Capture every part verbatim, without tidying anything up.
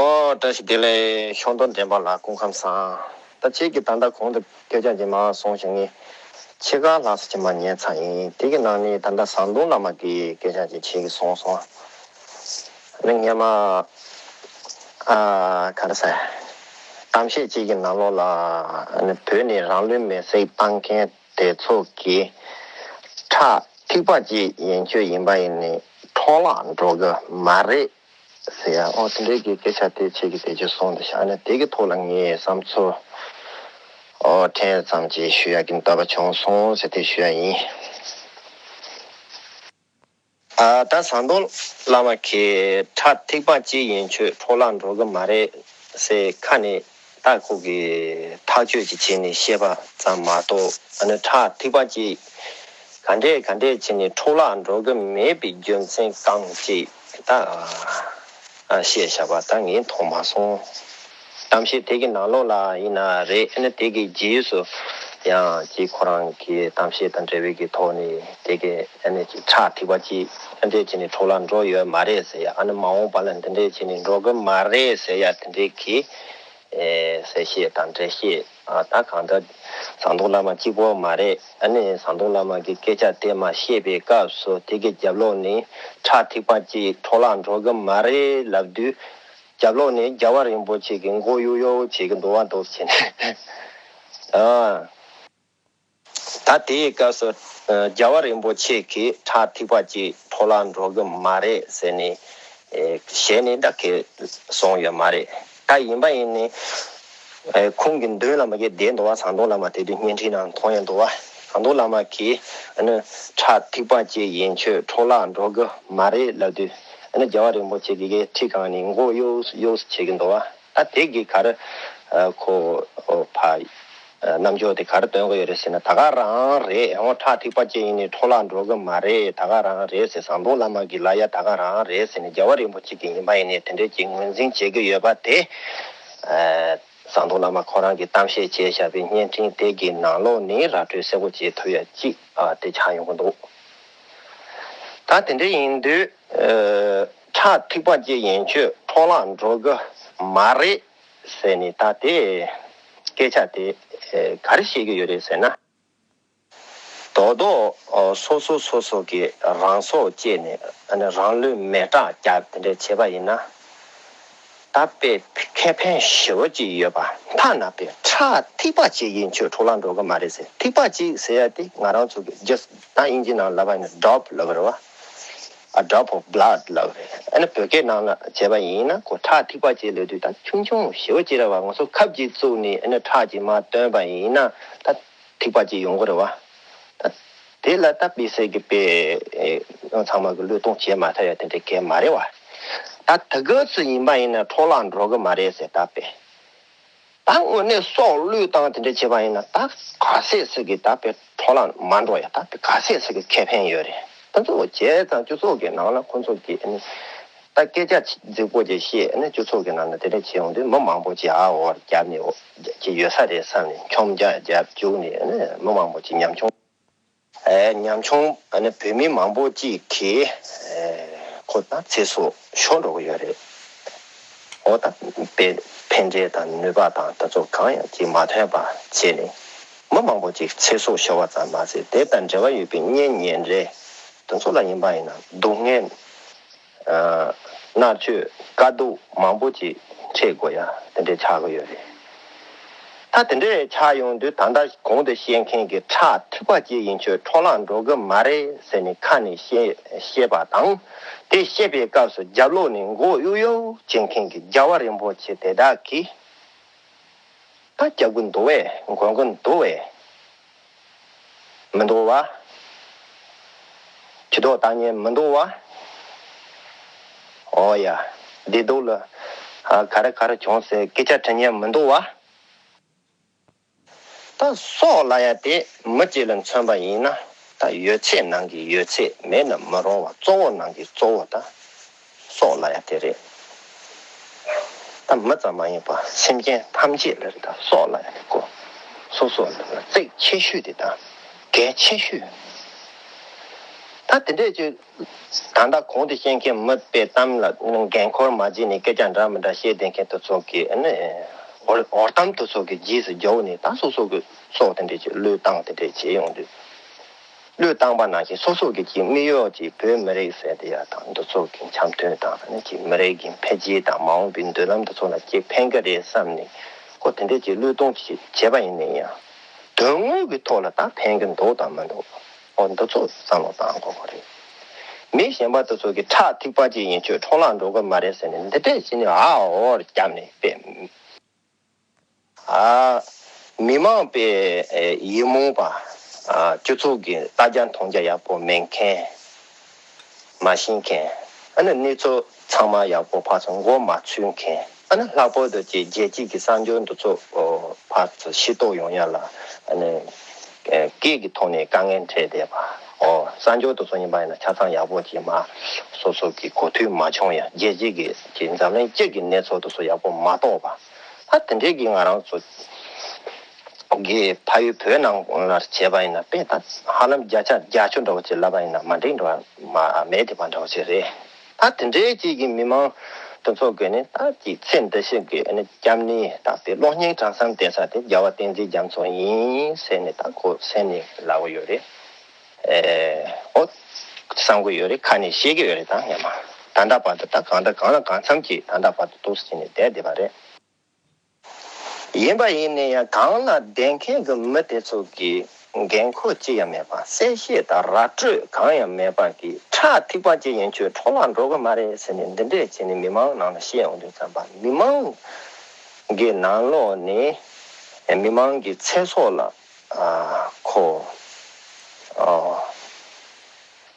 ཨོ། བཀྲ་ཤིས་བདེ་ལེགས། ཤོང་སྟོན་འདྲེན་པ་ལགས། སྐུ་ཁམས་བཟང་། ད་ཁྱེད་ཀྱིས་ད་ལྟ་གོང་དུ་སྐད་ཆ་ཅིག་མར་གསུངས་ཤིང་ངས་ཕྱེད་ཀ་ལྷག་ཙམ་ཅིག་མར་ཉན་ཚར་ཡིན། དེ་གི་ནང་ནས་ད་ལྟ་ཟམ་གདོང་བླ་མ་གི་སྐད་ཆ་ཅིག་ཁྱེད་ཀྱིས་གསུངས་སོང་། ཨ་ནི་སྔན་མ་ཨ་ག་རེ་ཟེར། གཏམ་བཤད་ཅིག་གི་ནང་ལོགས་ལ་ཨ་ནི་བོད་ནས་རང་ལུས་མེར་སྲེག་བཏང་མཁན་དེ་ཚོ་གི་ཁྲག་ཐིགས་པ་གཅིག་ཡན་ཆོད་ཡིན་པ་ཡིན་ནའི་འཕྲོ་བརླག་འགྲོ་གི་མ་རེད་ཟེར་ཡ། ཨོ། དེ་འདྲའི་གི་སྐད་ཆ་དེ་ཁྱེད་ཀྱིས་དེ་ཅིག་གསུངས་འདུག་ཤག་ཨ་ནི་དེ་གི་ཐོག་ལ་ངས་བསམ་ཚུལ་ཨོ་ཕྲན་ཙམ་ཅིག་ཞུ་ཡ་གི་འདོད་པ་བྱུང་སོང་ཟེར་དེ་ཞུ་ཡ་ཡིན། ཨ་ད་ཟམ་གདོང་བླ་མ་གིས་ཁྲག་ཐིགས་པ་གཅིག་ཡན་ཆོད་འཕྲོ་བརླག་འགྲོ་གི་མ་རེད་ཟེར་ཁ་ནས་ད་ཁོ་གིས་ཐག་གཅོད་ཅིག་བྱས་ནས་བཤད་པ་ཙམ་མ་གཏོགས། ཨ་ནི་ཁྲག་ཐིགས་པ་གཅིག་ག་འདྲས་ག་འདྲས་བྱས་ནས་འཕྲོ་བརླག་འགྲོ་གི་མེད་པའི་རྒྱུ་མཚན་གང་ཅིག་ད་ཨ་བཤད་བཞག་པ་ད་ངས་མཐོང་མ་སོང་། གཏམ་བཤད་དེ་གི་ནང་ལོགས་ལ་ཡིན་ན་རེད། ཨ་ནི་དེ་གི་རྗེས་སུ་ཡང་ཅིག་ཁོ་རང་གི་གཏམ་བཤད་དང་འབྲེལ་བའི་གི་ཐོག་ནས་དེ་གི་ཨ་ནི་ཅིག་ཁྲག་ཐིགས་པ་གཅིག་ཨ་འདྲས་བྱས་ནས་འཕྲོ་བརླག་འགྲོ་ཡོད་མ་རེད་ཟེར་ཡ། ཨ་ནི་མ་འོངས་པ་ལ་འདི་འདྲས་བྱས་ནས་འགྲོ་གི་མ་རེད་ཟེར་ཡ་དེ་འདྲས་གི་ཨེ་གསལ་བཤད་དང་འགྲེལ་བཤད། ཨ་ད་གང་ལྟར་ཟམ་གདོང་བླ་མ་གཅིག་པོ་མ་རེད། ཨ་ནི་ཟམ་གདོང་བླ་མ་གི་སྐད་ཆ་དེ་མར་བཤད་པའི་སྐབས་སུ་དེ་གི་རྒྱབ་ལོགས་ནས་ཁྲག་ཐིགས་པ་གཅིག་འཕྲོ་བརླག་འགྲོ་གི་མ་རེད་ལབ་དུས། རྒྱབ་ལོགས་ནས་རྒྱལ་བ་རིན་པོ་ཆེ་གི་མགོ་གཡོག་གཡོག་བྱེད་ཀྱི་འདུག་བ་འདུག་བྱས་ནས། ཨ། ད་དེའི་སྐབས་སུ་ཨ་རྒྱལ་བ་རིན་པོ་ཆེ་གིས་ཁྲག་ཐིགས་པ་གཅིག་འཕྲོ་བརླག་འགྲོ་གི་མ་རེད་ཟེར་ནས་ཨེ་ཞལ་ནས་ད་གས་གསུངས་ཡོད་མ་རེད། ད་ཡིན་པ་ཡིན་ནའི་ཨེ་ཁོང་གི་མདུན་ལ་མ་གས་བསྡད་འདུག་བ། ཟམ་གདོང་བླ་མ་དེ་དུས་བརྙན་འཕྲིན་ནང་མཐོང་ཡོད་འདུག་བ། ཟམ་གདོང་བླ་མ་གིས་ཨ་ནི་ཁྲག་ཐིགས་པ་གཅིག་ཡན་ཆོད་འཕྲོ་བརླག་འགྲོ་གི་མ་རེད་ལབ་དུས། ཨ་ནི་རྒྱལ་བ་རིན་པོ་ཆེ་གིས་གས་ཁྲི་སྒང་ནས་མགོ་གཡོག་གཡོག་བྱེད་ཀྱི་འདུག་བ། ད་དེ་གིས་ག་རེ་ཨ་ཁོ་ཨོ་ཕ་ཨ་རྣམ་འགྱུར་དེ་ག་རེ་སྟོན་གི་ཡོད་རེད་ཟེར་ན། ད་ག་རང་རེད། ཡང་ཁྲག་ཐིགས་པ་གཅིག་ཡིན་ནའི་འཕྲོ་བརླག་འགྲོ་གི་མ་རེད། ད་ག་རང་རེད་ཟེར། ཟམ་གདོང་བླ་མ་གི་ལབ་ཡ་ད་ག་རང་རེད་ཟེར་ནས་རྒྱལ་བ་རིན་པོ་ཆེ་གིས་ཡིན་པ་ཡིན་ནའི་དེ་འདྲས་ཀྱི་ངོས་འཛིན་བྱེད་ཀྱི་ཡོད་པ་དེ། ཨ་ཟམ་གདོང་བླ་མ་ཁོ་རང་གིས་གཏམ་བཤད་བྱས་བཞག་པའི་བརྙན་འཕྲིན་དེ་གི་ནང་ལོགས་ནས་ར་སྤྲོད་གསལ་པོ་བྱེད་ཐུབ་ཡ་གཅིག་ཨ་དེ་ཆགས་ཡོང་གི་འདུག་ད་དེ་འདྲ་ཡིན་དུས་ཨ་ཁྲག་ཐིགས་པ་གཅིག་ཡན་ཆོད་འཕྲོ་བརླག་འགྲོ་གི་མ་རེད་ཟེར་ནས། ད་དེ་སྐད་ཆ་དེ་ཨ་ག་རེ་བཤད་ཀྱི་ཡོད་རེད་ཟེར་ན། རྡོག་རྡོག་ཨ་སོ་སོ་སོ་སོ་གི་རང་སྲོག་བཅད་ནས་ཨ་ནི་རང་ལུས་མེ་སྲེག་རྒྱབ་དེ་འདྲ་བྱས་པ་ཡིན་ན། ད་དཔེ་ཁེ་ཕན་ཞེ་པོ་ཅིག་ཡོད་པ། ཐ་ན་དཔེ་ཁྲག་ཐིགས་པ་གཅིག་ཡན་ཆོད་འཕྲོ་བརླག་འགྲོ་གི་མ་རེད་ཟེར། ཐིགས་པ་གཅིག་ཟེར་ཡ་དེ་ང་རང་ཚོ་གི་just ད་དབྱིན་ཇི་ནང་ལབ་པ་ཡིན་ན་drop ལབ་ཀྱི་རེད་བ། A drop of blood ལབ་ཀྱི་རེད། ཨ་ནི་བོད་སྐད་ནང་ལ་བྱས་པ་ཡིན་ན་ཁོ་ཁྲག་ཐིགས་པ་གཅིག་ལབ་དུས་ད་ཆུང་ཆུང་ཞེ་པོ་ཅིག་རེད་བ། ང་ཚོ་ཁབ་ཅིག་བཙུགས་ནས་ཨ་ནི་ཁྲག་ཅིག་མར་བཏོན་པ་ཡིན་ན་ད་ཐིགས་པ་གཅིག་ཡོང་གི་རེད་བ། ད་དེ་ལ་ད་དཔེ་གསལ་གྱི་དཔེ་ཨེ་ཚང་མ་གི་བློས་གཏོང་བྱེད་མ་ཐུབ་ཡ་དེ་འདྲའི་གལ་མ་རེད་བ། ད་དེ་ག་ཚོད་ཡིན་པ་ཡིན་ན་འཕྲོ་བརླག་འགྲོ་གི་མ་རེད་ཟེར། ད་དཔེ་ད་དངོས་གནས་སྲོག་བློས་བཏང་དེ་འདྲ་བྱས་པ་ཡིན་ན་ད་ག་ཚད་ཟིག་གི་ད་དཔེ་འཕྲོ་བརླག་མ་འགྲོ་ཡ་ད་དཔེ་ག་ཚད་ཟིག་གི་ཁེ་ཕན་ཡོད་རེད། ད་ཚོ་བྱས་ཙང་སྤྱི་ཚོགས་ཀྱི་ནང་ལ་ཁོ་ཚོ་གི་ཨ་ནི་ད་སྐད་ཆ་རྫིག་པོ་ཅིག་བཤད། ཨ་ནི་སྤྱི་ཚོགས་ཀྱི་ནང་ལ་དེ་འདྲ་བྱས་ཡོང་དུས་མི་མང་པོ་ཅིག་ཨ་འོ་རྒྱབ་ནས་འོ་ཅིག་ཡོད་ས་རེད་བསམ་ནས་མཆོང་རྒྱ་རྒྱབ་བཅུག་ནས། ཨ་ནི་མི་མང་པོ་ཅིག་ཉམ་ཆུང་། ཨེ་ཉམ་ཆུང་ཨ་ནི་བོད་མི་མང་པོ་ཅིག་གིས་ཨེ་ཁོ་ད་ཚེ་སྲོག་ཤོར་འགྲོ་གི་ཡོད་རེད། འོ་ད་དཔེ་ཕན་འབྲས་དང་ནུས་པ་དང་ད་ཚོ་གང་ཡང་ཅིག་མ་ཐོན་པ་བྱས་ནས་མི་མང་པོ་ཅིག་ཚེ་སྲོག་ཤོར་བ་ཙམ་མ་ཟད། དེ་དང་འབྲེལ་བ་ཡོད་པའི་གཉེན་ཉེ་འབྲེལ་དེ་ཚོ་ལ་ཡིན་པ་ཡིན་ན་སྡུག་བསྔལ། ཨ་མནར་གཅོད་དཀའ་སྡུག་མང་པོ་ཅིག་འཕྲད་དགོས་ཡ་དེ་འདྲས་ཆགས་ཀྱི་ཡོད་རེད། ད་དེ་འདྲས་ཆགས་ཡོང་དུས་ད་ལྟ་གོང་དུ་བཤད་མཁན་གྱི་ཁྲག་ཐིགས་པ་གཅིག་ཡན་ཆད་འཕྲོ་བརླག་འགྲོ་གི་མ་རེད་ཟེར་ནས་ཁ་ནས་བཤད་བཤད་པ་དང་། དེ་བཤད་པའི་སྐབས་སུ་རྒྱབ་ལོགས་ནས་མགོ་གཡུག་གཡུག་བྱེད་མཁན་གྱི་རྒྱལ་བ་རིན་པོ་ཆེ་དེ་དག་གིས། ད་རྒྱབ་ཀྱི་འདུག་བས། མགོན་གྱི་འདུག་བས། མི་འདུག་བ། ཁྱི་ཐོག་བཏང་མཁན་མི་འདུག་བ། ཨོ་ཡ། བདེ་སྡུག་ལ་ཨ་ག་རེ་ག་རེ་བྱུང་ཟེར་སྐད་ཆ་དྲི་མཁན་མི་འདུག་བ། ད་སྲོག་ལབ་ཡ་དེ་མི་གཅིག་ལ་མཚོན་པ་ཡིན་ན། ད་ཡོད་ཚད་ནང་གི་ཡོད་ཚད། མེད་ན་མི་རུང་བ། གཙོ་བོ་ནང་གི་གཙོ་བོ་ད་སྲོག་ལབ་ཡ་དེ་རེད། ད་མི་ཙམ་མ་ཡིན་པ་སེམས་ཅན་ཐམས་ཅད་ལ་རེད། ད་སྲོག་ལབ་ཡ་དེ་ཀོ་སོ་སོ་ལ་གཙིགས་ཆེ་ཤོས་དེ་དང་གལ་ཆེ་ཤོས། ད་དེ་འདྲས་ཀྱི་ད་ལྟ་གོང་དུ་བཤད་མཁན་མི་དཔེ་གཏམ་ལ་འགན་འཁུར་མ་བྱས་ནས་སྐད་ཆ་འདྲ་མི་འདྲ་བཤད་བསྡད་མཁན་དེ་ཚོ་གི་ཨ་ནི་འོར་འོར་གཏམ་དེ་ཚོ་གི་རྗེས་སུ་རྒྱོབ་ནས་ད་སོ་སོ་གི་སྲོག་དེ་འདྲས་ཀྱི་བློས་བཏང་དེ་འདྲས་བྱས་ཡོང་དུས། བློས་བཏང་པ་ནང་བཞིན་སོ་སོ་གི་ཀྱི་དམིགས་ཡུལ་གྱི་བོད་མི་རིགས་ཟེར་དེ་ཡ་དང་འདི་ཚོ་གི་འཆམ་མཐུན་དང་ཨ་ནི་ཀྱི་མི་རིགས་ཀྱི་འཕེལ་རྒྱས་དང་མ་འོངས་པའི་མདུན་ལམ་དེ་ཚོ་ལ་ཀྱི་ཕན་གི་རེད་བསམ་ནས་ཁོ་དེ་འདྲས་ཀྱི་བློས་གཏོང་ཅིག་བྱས་པ་ཡིན་ན་ཡང་དོན་དངོས་ཀྱི་ཐོག་ལ་ད་ཕན་གི་འདུག་དང་མི་འདུག་ཨོ་འདི་ཚོ་བསམ་བློ་བཏང་དགོས་པ་རེད། མི་གཞན་པ་དེ་ཚོ་གི་ཁྲག་ཐིགས་པ་ཅིག་ཡིན་ཆོད་འཕྲོ་བརླག་འགྲོ་གི་མ་རེད་ཟེར་ནས་འདི་འདྲས་བྱས་ནས་ཨ་འོར་བརྒྱབ་ནས་དཔེ། ཨ། མི་མང་པའི་ཡིད་སྨོན་པ། ཨ། སྤྱི་ཚོགས་ཀྱི་ལྟ་རྒྱ་མཐོང་རྒྱ་ཡག་པོ་མེད་མཁན། མ་ཤེས་མཁན། ཨ་ནི་གནས་ཚུལ་ཚང་མ་ཡག་པོ་ཕར་ཚུར་མགོ་མ་ཚོས་མཁན། ཨ་ནི་ལྷག་པར་དུ་ཀྱི་རྒྱལ་སྤྱིའི་གི་གསར་འགྱུར་འདི་ཚོ་ཕར་ཚུར་ཤེས་རྟོགས་ཡོང་ཡ་ལ་ཨ་ནི་སྐད་ཀྱི་ཐོག་ནས་དཀའ་ངལ་འཕྲད་བསྡད་པ། ཨོ་གསར་འགྱུར་དེ་ཚོ་ཡིན་པ་ཡིན་ན་ཆ་ཚང་ཡག་པོ་ཅིག་མ་སོ་སོ་གི་གོ་ཐོས་མ་བྱུང་ཡ་རྒྱལ་སྤྱི་གི་ཅིག་འཛམ་གླིང་སྤྱི་གི་གནས་ཚུལ་དེ་ཚོ་ཡག་པོ་མ་རྟོགས་པ། ད་དེ་འདྲའི་གི་ང་རང་ཚོ་གི་ཕ་ཡུལ་བོད་ནང་ལ་བྱས་པ་ཡིན་ན་དཔེ་ད་ཧ་ལམ་བརྒྱ་ཆ་བརྒྱད་ཅུ་འདྲ་བོ་ཅིག་ལབ་པ་ཡིན་ན་མ་འགྲིག་འགྲོ་བ་མ་མེད་དེ་པ་འདྲ་བོ་ཅིག་རེད། ད་དེ་འདྲའི་ཅིག་གི་མི་མང་དེ་ཚོ་གི་ནི་ད་ཅིག་ཚེ་འདི་ཕྱི་གི་ནི་སྐྱབས་གནས་ད་དེ་གློག་བརྙན་གྲངས་སམ་བསྟན་ས་དེ་རྒྱལ་བ་བསྟན་འཛིན་རྒྱ་མཚོ་ཡིན་ཟེར་ནས་ད་ཁོ་སེམས་ནས་ལབ་ཡོད་རེད། ཨེ། ཨོ། བསམ་གི་ཡོད་རེད། ཁ་ནས་བཤད་གི་ཡོད་རེད། ད་ངས་མ་ད་ལྟ་བར་དུ་ད་གང་ལྟར་གང་ལ་གང་འཚམ་གྱིས་ད་ལྟ་བར་དུ་འདུག་སེ་བྱས་ནས་བསྡད་བསྡད་པ་རེད། ཡིན་པ་ཡིན་ནའི་ཡང་གང་ལ་བསྡད་མཁན་གྱི་མི་དེ་ཚོ་གིས་འགན་ཁུར་ཅི་ཡང་མེད་པ་གསལ་བཤད་དང་ར་སྤྲོད་གང་ཡང་མེད་པ་གི་ཁྲག་ཐིགས་པ་ཅིག་ཡིན་ཆོད་འཕྲོ་བརླག་འགྲོ་གི་མ་རེད་ཟེར་ནས་འདི་འདྲས་བྱས་ནས་མི་མང་ནང་ལ་བཤད་ཡོང་དུས་ཙམ་པ་མི་མང་གི་ནང་ལོགས་ནས་མི་མང་གི་ཚེ་སྲོག་ལ། ཨ། ཁོ། ཨ།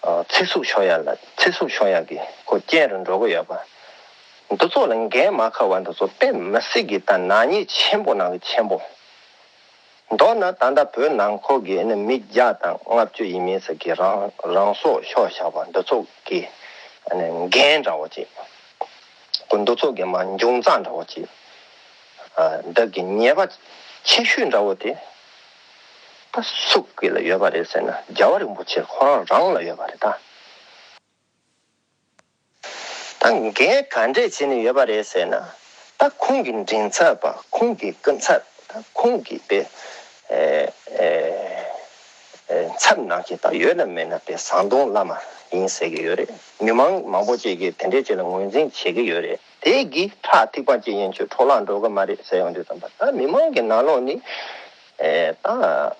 ཨ། ཚེ་སྲོག་ཤོར་ཡ་ལ་ཚེ་སྲོག་ཤོར་ཡ་གི་ཁོ་རྐྱེན་རུ་འགྲོ་གི་ཡོད་པ། འདི་ཚོ་ལ་འགན་མ་ཁུར་བ་འདི་ཚོ་དཔེ་མི་སྲིད་གི་ད་ནག་ཉེས་ཆེན་པོ་ནང་གི་ཆེན་པོ། མདོར་ན་ད་ལྟ་བོད་ནང་ཁུལ་གི་ནི་མི་བརྒྱ་དང་ལྔ་བཅུ་ཡས་མས་ཟེར་གི་རང་རང་སྲོག་ཤོར་བཞག་པ་འདི་ཚོ་གི་ནི་འགན་འདྲ་བོ་ཅིག་ཁོ་འདི་ཚོ་གི་མ་འབྱུང་རྩ་འདྲ་བོ་ཅིག་ཨ། འདི་གི་ཉེས་པ་ཆེ་ཤོས་འདྲ་བོ་དེ་ད་སུ་གི་ལ་ཡོད་པ་རེད་ཟེར་ན་རྒྱལ་བ་རིན་པོ་ཆེ་ཁོ་རང་རང་ལ་ཡོད་པ་རེད་ད། ད་འགན་ག་འདྲས་བྱས་ནས་ཡོད་པ་རེད་ཟེར་ན་ད་ཁོང་གི་མགྲིན་ཚབ་པ་ཁོང་གི་སྐུ་ཚབ་ད་ཁོང་གི་དཔེ་ཨེ་ཨེ་ཨེ་ཚབ་ནང་གི་ད་ཡོད་ན་མེད་ན་དཔེ་ཟམ་གདོང་བླ་མ་ཡིན་ཟེར་གི་ཡོད་རེད། མི་མང་མང་པོ་ཅིག་གིས་དེ་འདྲས་ཅིག་ལ་ངོས་འཛིན་བྱེད་གི་ཡོད་རེད། དེ་གི་ཁྲག་ཐིགས་པ་ཅིག་ཡིན་ཆོད་འཕྲོ་བརླག་འགྲོ་གི་མ་རེད་ཟེར་ཡོང་དུས་ཙམ་པ་ད་མི་མང་གི་ནང་ལོགས་ནི་ཨེ་ད་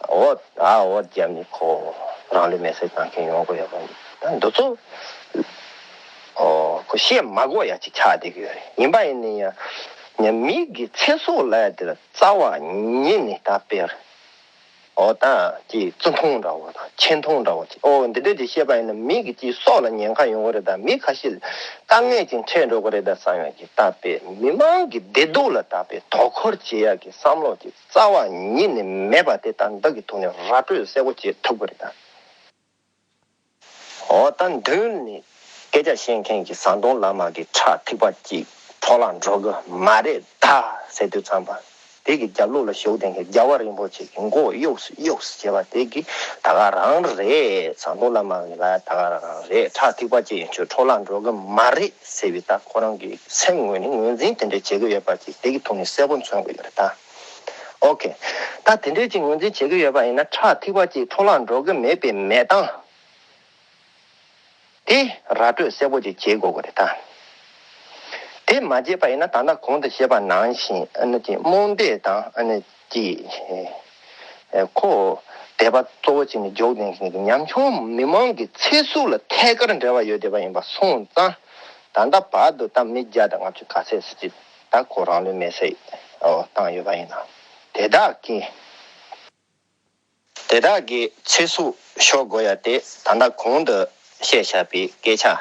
འོ་ཨ་འོ་རྒྱབ་ནི་ཁོ་རང་ལུས་མེར་སྲེག་བཏང་མཁན་ཡོང་གི་ཡོད་པ་ད་འདི་ཚོ་ཨོ་ཁོ་བཤད་མ་དགོས་ཡ་ཅིག་ཆགས་བསྡད་ཀྱི་ཡོད་རེད། ཡིན་པ་ཡིན་ནི་ཡང་ཉ་མི་གི་ཚེ་སྲོག་ལ་ཡ་དེ་ལ་རྩ་བ་ཉིད་ནས་ད་དཔེར། ཨོ་ད་ཀྱི་བརྩི་མཐོང་འདྲ་བོ་དང་ཆེ་མཐོང་འདྲ་བོ་ཅིག་ཨོ་འདི་འདྲ་ཅིག་བཤད་པ་ཡིན་ན་མི་གི་ཅིག་སྲོག་ལ་ཉེན་ཁ་ཡོང་གི་རེད་ད། མི་ཁ་ཤས་དཀའ་ངལ་ཅིག་འཕྲད་འགྲོ་གི་རེད་ད་བསམ་ཡོད་ཀྱི་ད་དཔེ་མི་མང་གི་བདེ་སྡུག་ལ་ད་དཔེ་དོ་ཁུར་བྱེད་ཡག་གི་བསམ་བློ་ཅིག་རྩ་བ་ཉིད་ནས་མེད་པ་དེ་ད་འདི་གི་ཐོག་ནས་ར་སྤྲོད་གསལ་པོ་བྱེད་ཐུབ་གི་རེད་ད། འོ་ད་མདུན་ནས་སྐད་ཆ་བཤད་མཁན་གྱི་ཟམ་གདོང་བླ་མ་གི་ཁྲག་ཐིགས་པ་གཅིག་འཕྲོ་བརླག་འགྲོ་གི་མ་རེད་ད་ཟེར་དུས་ཙམ་པ། དེ་གི་རྒྱབ་ལོགས་ལ་བཞུགས་བསྡད་མཁན་རྒྱལ་བ་རིན་པོ་ཆེ་གི་མགོ་གཡུགས་སུ་གཡུགས་སུ་བྱས་པ་དེ་གི་ད་ག་རང་རེད། ཟམ་གདོང་བླ་མ་གི་ལ་ད་ག་རང་རེད། ཁྲག་ཐིགས་པ་གཅིག་ཡིན་ཆོད་འཕྲོ་བརླག་འགྲོ་གི་མ་རེད་ཟེར་བའི་ད་ཁོ་རང་གི་སེམས་ངོས་ནས་ངོས་འཛིན་དེ་འདྲ་བྱེད་གི་ཡོད་པ་ཅིག་དེ་གི་ཐོག་ནས་གསལ་པོ་མཚོན་གི་ཡོད་རེད་ད། ཨོ་ཁེ། ད་དེ་འདྲའི་ཅིག་ངོས་འཛིན་བྱེད་ཀྱི་ཡོད་པ་ཡིན་ན་ཁྲག་ཐིགས་པ་ཅིག་འཕྲོ་བརླག་འགྲོ་གི་མེད་པའི་མེད་སྟངས་དེ་ར་སྤྲོད་གསལ་པོ་ཅིག་བྱེད་དགོས་ཀྱི་རེད་ད། དེ་མ་བྱས་པ་ཡིན་ན་ད་ལྟ་གོང་དུ་བཤད་པ་ནང་བཞིན་ཨ་ནི་ཅིག་རྨོངས་དད་དང་ཨ་ནི་ཅིག་ཁོ་དད་པ་གཙོ་བོ་བྱས་ནས་འཇོག་བསྡད་མཁན་གྱི་ཉམ་ཆུང་མི་མང་གི་ཚེ་སྲོག་ལ་ཐད་ཀར་འབྲེལ་བ་ཡོད་བསྡད་པ་ཡིན་པ་སོང་ཙང་ད་ལྟ་བར་དུ་ད་མི་བརྒྱ་དང་ལྔ་བཅུ་ག་ཚད་ཟེར་ཅིག་ད་ཁོ་རང་ལུས་མེར་སྲེག་བཏང་ཡོད་པ་ཡིན་ན། དེ་དག་གི་དེ་དག་གི་ཚེ་སྲོག་ཤོར་དགོས་ཡ་དེ་ད་ལྟ་གོང་དུ་བཤད་བཞག་པའི་སྐད་ཆ་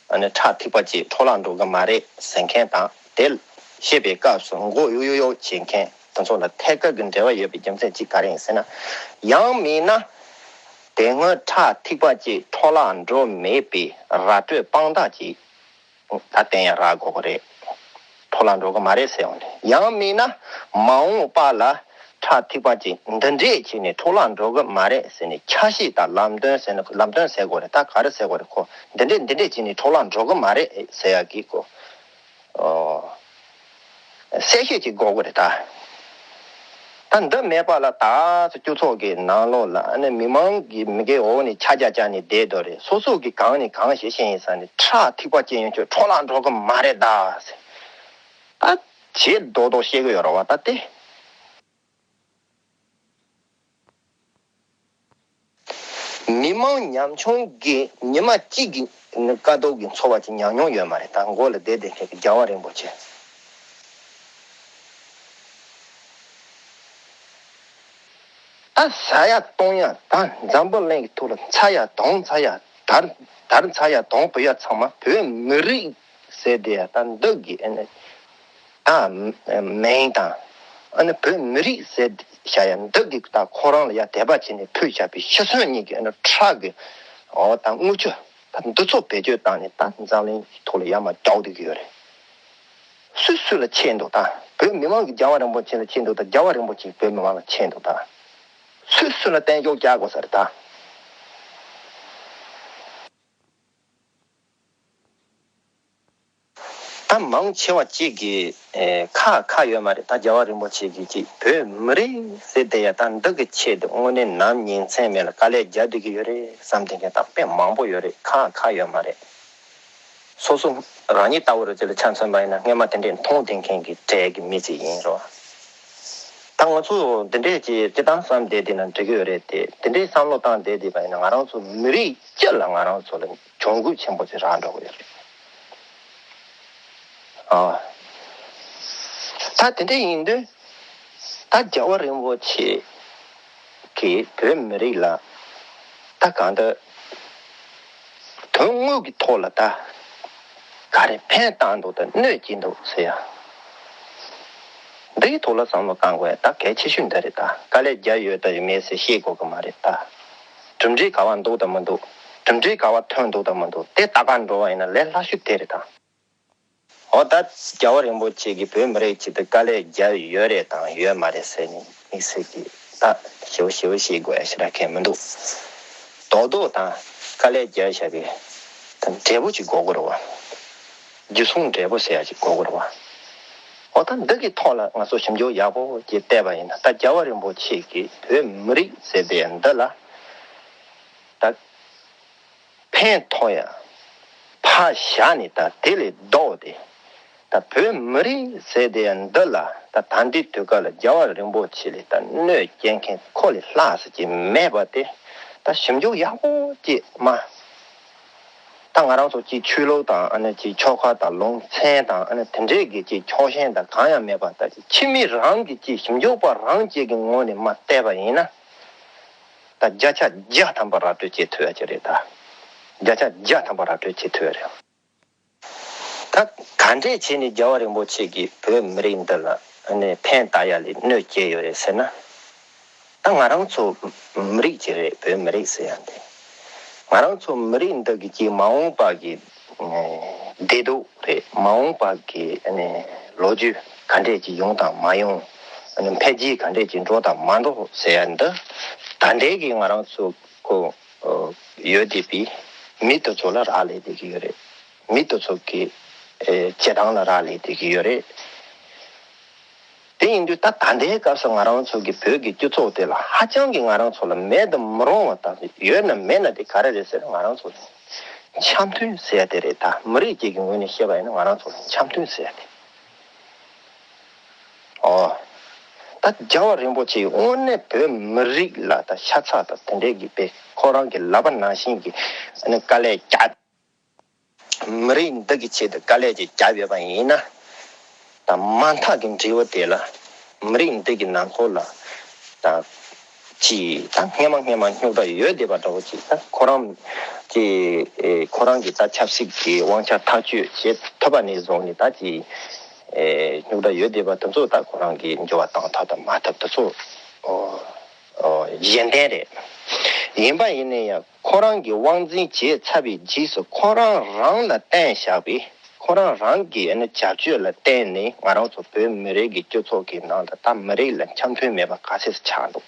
ཨ་ནི་ཁྲག་ཐིགས་པ་གཅིག་འཕྲོ་བརླག་འགྲོ་གི་མ་རེད་ཟེར་མཁན་དང་དེ་བཤད་པའི་སྐབས་སུ་མགོ་གཡུག་གཡུག་གཡུག་བྱེད་མཁན་དེ་ཚོ་ལ་ཐད་ཀར་གྱི་འབྲེལ་བ་ཡོད་པའི་རྒྱུ་མཚན་གཅིག་ག་རེ་ཡིན་ཟེར་ན། ཡང་མིན་ན་དེ་སྔོན་ཁྲག་ཐིགས་པ་གཅིག་འཕྲོ་བརླག་འགྲོ་མེད་པའི་ར་སྤྲོད་དཔང་རྟགས་ཅིག་ད་བསྟན་ཡ་རག་དགོས་ཀྱི་རེད། འཕྲོ་བརླག་འགྲོ་གི་མ་རེད་ཟེར་ཡོང་ནས་ཡང་མིན་ན་མ་འོངས་པ་ལ་ ཁྲག་ཐིགས་པ་ཅིག་འདི་འདྲས་བྱས་ནས་འཕྲོ་བརླག་འགྲོ་གི་མ་རེད་ཟེར་ནས་ཆ་ཤས་དང་ལམ་སྟོན་ཟེར་ནས་ལམ་སྟོན་ཟེར་དགོས་རེད། ད་ག་རེ་ཟེར་དགོས་རེད། ཁོ་འདི་འདྲས་འདི་འདྲས་བྱས་ནས་འཕྲོ་བརླག་འགྲོ་གི་མ་རེད་ཟེར་ཡ་གི་ཁོ། ཨོ། གསལ་བཤད་ཅིག་དགོས་ཀྱི་རེད་ད། ད་འདི་མེད་པ་ལ་ད་སྤྱི་ཚོགས་ཀྱི་ནང་ལོགས་ལ་ཨ་ནི་མི་མང་གི་མི་གའི་འོག་ནས་ཆ་རྒྱ་བཅག་ནས་བསྡད་འདུག་རེད། སོ་སོ་གི་གང་ནས་གང་ཞིག་ཤེས་ཡིན་ས་ནས་ཁྲག་ཐིགས་པ་ཅན་ཡོད་ཆོག་འཕྲོ་བརླག་འགྲོ་གི་མ་རེད་ད་ཟེར། ད་བྱེད་རྡོག་རྡོག་བཤད་གི་ཡོད་རེད་བ་ད་དེ། མི་མང་ཉམ་ཆུང་གིས་ཉི་མ་གཅིག་གི་དཀའ་སྡུག་གི་འཚོ་བ་ཅིག་མྱངས་མྱོང་ཡོད་མ་རེད། ད་མགོ་ལ་བསྡད་བསྡད་མཁན་གྱི་རྒྱལ་བ་རིན་པོ་ཆེ། ད་ཟ་ཡ་བཏུང་ཡ་ད་འཛམ་བུ་གླིང་གི་ཐོག་ལ་འཚར་ཡ་དང་འཚར་ཡ་དར་དར་འཚར་ཡ་དང་བུད་ཡ་ཚང་མ་བོད་མི་རིགས་ཟེར་དེ་ཡ་ད་འདི་གི་ཨ་ནི། ད་མིང་དང་། ཨ་ནི་བོད་མི་རིགས་ཟེར་བྱ་ཡ་འདི་གི་ད་ཁོ་རང་ལ་ཡ་དད་པ་བྱས་ནས་ཕུལ་བྱ་བའི་ཤི་གསོན་གཉིས་ཀྱི་ཨ་ནི་ཁྲག་གི་འོ་ད་རྔུལ་ཆུ་ད་འདི་ཚོ་བེད་སྤྱོད་བཏང་ནས་ད་འཛམ་གླིང་ཐོག་ལ་ཡར་མར་རྒྱག་བསྡད་ཀྱི་ཡོད་རེད། སུས་སུ་ལ་ཆད་འདུག་ད་བོད་མི་མང་གིས་རྒྱལ་བ་རིན་པོ་ཆེ་ལ་ཆད་འདུག་ད་རྒྱལ་བ་རིན་པོ་ཆེས་བོད་མི་མང་ལ་ཆད་འདུག་ད་སུས་སུ་ལ་བརྟན་བཞུགས་རྒྱག་དགོས་ས་རེད་ད། ད་མང་ཆེ་བ་གཅིག་གིས་ཨེ་ཁག་ཁག་ཡོད་མ་རེད། ད་རྒྱལ་བ་རིན་པོ་ཆེ་གིས་ཅིག་བོད་མི་རིགས་ཟེར་དེ་ཡ་ད་འདི་གི་ཆེད་དུ་དངོས་གནས་ནམ་ཉིན་མཚན་མེད་ལ་དཀའ་ལས་རྒྱག་བསྡད་ཀྱི་ཡོད་རེད་བསམ་བསྡད་མཁན་ད་དཔེ་མང་པོ་ཡོད་རེད། ཁག་ཁག་ཡོད་མ་རེད། སོ་སོ་རང་ཉིད་ལྟ་བུ་རུ་ཅིག་ལ་ཆ་མཚོན་པ་ཡིན་ན་སྔོན་མ་དེ་འདྲས་མཐོང་བསྡད་མཁན་གྱི་གྲས་ཀྱི་མི་ཅིག་ཡིན་རོ། ད་ང་ཚོ་འདི་འདྲས་ཀྱི་སྤྱི་བཏང་བསམ་བསྡད་བསྡད་ན་འགྲིག་གི་ཡོད་རེད་དེ། དེ་འདྲས་བསམ་བློ་བཏང་བསྡད་བསྡད་པ་ཡིན་ན་ང་རང་ཚོ་མི་རིགས་སྤྱི་ལ་ང་རང་ཚོ་ལ་གྱོང་གུད་ཆེན་པོ་ཅིག་རག་འགྲོ་གི་ཡོད་རེད། ཨ། ད་དེ་འདྲ་ཡིན་དུས་ད་རྒྱལ་བ་རིན་པོ་ཆེ་གིས་བོད་མི་རིགས་ལ་ད་གང་ལྟར་དོན་དངོས་ཀྱི་ཐོག་ལ་ད་ག་རེ་ཕན་བཏང་འདུག་དང་གནོད་སྐྱེལ་འདུག་ཟེར་ཡ། འདིའི་ཐོག་ལ་བསམ་བློ་བཏང་དགོས་ཡ་ད་གལ་ཆེ་ཤོས་འདི་རེད། ད་དཀའ་ལས་རྒྱག་ཡོད་དང་ཡོད་མེད་ཟེར་ཤེས་དགོས་ཀྱི་མ་རེད་ད། གྲུབ་འབྲས་ག་བ་འདུག་དང་མི་འདུག་གྲུབ་འབྲས་ག་བ་ཐོན་འདུག་དང་མི་འདུག་དེ་ལྟ་ག་འགྲོ་བ་ཡིན་ན་ལས་སླ་ཤོས་དེ་རེད་ད། འོ་ད་རྒྱལ་བ་རིན་པོ་ཆེ་གིས་བོད་མི་རིགས་ཆེད་དུ་དཀའ་ལས་བརྒྱབ་ཡོད་རེད་དང་ཡོད་མ་རེད་ཟེར་ནས་དམིགས་བསལ་གྱིས་ད་ཞེ་པོ་ཞེ་པོ་ཞིག་དགོས་ཡ་ཞེ་དྲག་གང་མི་འདུག་རྡོག་རྡོག་དང་དཀའ་ལས་བརྒྱབ་བཞག་པའི་ད་འབྲས་བུ་ཅིག་དགོས་ཀྱི་རེད་བ། རྒྱུ་མཚུངས་འབྲས་བུ་ཟེར་ཡ་ཅིག་དགོས་ཀྱི་རེད་བ། འོ་ད་འདི་གི་ཐོག་ལ་ང་ཚོ་ཞིབ་འཇུག་ཡག་པོ་ཅིག་བལྟས་པ་ཡིན་ན་ད་རྒྱལ་བ་རིན་པོ་ཆེ་གིས་བོད་མི་རིགས་ཟེར་བའི་འདི་ལ་ད། ཕན་ཐོགས་ཡ། ཕར་བཞག་ནས་ད་དེ་ལས་ལྡོག་སྟེ། ད་བོད་མི་རིགས་ཟེར་དེ་འདི་ལ་ད་ད་ལྟའི་དུས་སྐབས་ལ་རྒྱལ་བ་རིན་པོ་ཆེ་ལས་ད་གནོད་སྐྱེལ་མཁན་ཁོ་ལས་ལྷག་ས་ཅིག་མེད་པ་དེ་ད་ཞིབ་འཇུག་ཡག་པོ་ཅིག་མ། ད་ང་རང་ཚོ་ཅིག་ཆོས་ལུགས་དང་ཨ་ནི་ཅིག་ཆོལ་ཁ་དང་ལུང་ཚན་དང་ཨ་ནི་དེ་འདྲས་ཀྱི་ཅིག་ཕྱོགས་ཞེན་དང་གང་ཡང་མེད་པ་ད་ཅིག་ཕྱི་མི་རང་གི་ཅིག་ཞིབ་འཇུག་པ་རང་ཅིག་གི་ངོས་ནས་མ་བལྟས་པ་ཡིན་ན། ད་བརྒྱ་ཆ་བརྒྱ་ཐམ་པ་ར་སྤྲོད་བྱེད་ཐུབ་ཡ་ཅིག་རེད་ད། བརྒྱ་ཆ་བརྒྱ་ཐམ་པ་ར་སྤྲོད་བྱེད་ཐུབ་ཡ་རེད། ད་ག་འདྲས་བྱས་ནས་རྒྱལ་བ་རིན་པོ་ཆེ་གིས་བོད་མི་རིགས་འདི་ལ་ཨ་ནི་ཕན་བཏགས་ཡ་ལས་གནོད་སྐྱེལ་ཡོད་རེད་ཟེར་ན། ད་ང་རང་ཚོ་མི་རིགས་ཅིག་རེད། བོད་མི་རིགས་ཟེར་ཡ་འདི། ང་རང་ཚོ་མི་རིགས་འདི་གི་ཅིག་མ་འོངས་པ་གི་བདེ་སྡུག་རེད། མ་འོངས་པ་གི་ཨ་ནི་ལོ་རྒྱུས་ག་འདྲས་ཅིག་ཡོང་དང་མ་ཡོང་། ཨ་ནི་འཕེལ་རྒྱས་ག་འདྲས་ཅིག་འགྲོ་དང་མ་འགྲོ་ཟེར་ཡ་འདི་ད་ལྟའི་གི་ང་རང་ཚོ་ཁོ་ཡོད་བསྡད་པའི་མི་དེ་ཚོ་ལ་རག་ལས་བསྡད་ཀྱི་ཡོད་རེད། མི་དེ་ཚོ་གི་ཨེ་བྱེད་སྟངས་ལ་རག་ལས་བསྡད་ཀྱི་ཡོད་རེད། དེ་ཡིན་དུས་ད་ད་ལྟའི་སྐབས་སུ་ང་རང་ཚོ་གི་བོད་ཀྱི་སྤྱི་ཚོགས་དེ་ལ་ཧ་ཅང་གི་ང་རང་ཚོ་ལ་མེད་དུ་མི་རུང་བ་དང་ཡོད་ན་མེད་ན་དེ་ག་རེ་རེད་ཟེར་ན་ང་རང་ཚོ་ལ་འཆམ་མཐུན་ཟེར་ཡ་དེ་རེད། ད་མི་རིགས་གཅིག་གི་ངོས་ནས་བཤད་པ་ཡིན་ན་ང་རང་ཚོ་ལ་འཆམ་མཐུན་ཟེར་ཡ་དེ། ཨོ། ད་རྒྱལ་བ་རིན་པོ་ཆེས་དངོས་གནས་བོད་མི་རིགས་ལ་ད་ཤ་ཚ་དང་དེ་འདྲའི་གི་དཔེ་ཁོ་རང་གི་ལག་པ་ནང་བཞིན་གྱི་ཨ་ནི་དཀའ་ལས་བརྒྱབ། མི་རིགས་འདི་གི་ཆེད་དུ་དཀའ་ལས་ཅིག་བརྒྱབ་ཡོད་པ་ཡིན་ན། ད་མ་མཐའ་གི་འབྲས་བུ་དེ་ལ་མི་རིགས་འདི་གི་ནང་ཁུལ་ལ་ད་ཅིག་ད་སྔས་མ་སྔས་མ་རྙོག་དྲ་ཡོད་བསྡད་པ་འདྲ་བོ་ཅིག་ད་ཁོ་རང་ཅིག་ཨེ་ཁོ་རང་གི་ད་ཆབ་སྲིད་ཀྱི་དབང་ཆ་ཐག་གཅོད་བྱེད་ཐུབ་པ་ནས་བཟུང་ནས་ད་ཅིག་ཨེ་རྙོག་དྲ་ཡོད་བསྡད་པ་དེ་ཚོ་ད་ཁོ་རང་གི་འགྱུར་བ་བཏང་ཐབས་དང་མ་ཐབས་དེ་ཚོ་ཨོ་ཨོ་གཞན་དོན་རེད། ཡིན་པ་ཡིན་ན་ཡང་། ཁོ་རང་གི་དབང་འཛིན་བྱས་ཚར་བའི་རྗེས་སུ་ཁོ་རང་རང་ལ་བསྟན་བཞག་པའི་ ཁོ་རང་རང་གི་ཨ་ནི་བྱ་སྤྱོད་ལ་བརྟེན་ནས་ང་རང་ཚོ་བོད་མི་རིགས་ཀྱི་སྤྱི་ཚོགས་ཀྱི་ནང་ལ་ད་མི་རིགས་ལ་འཆམ་མཐུན་མེད་པ་ག་ཚད་ཆགས་འདུག་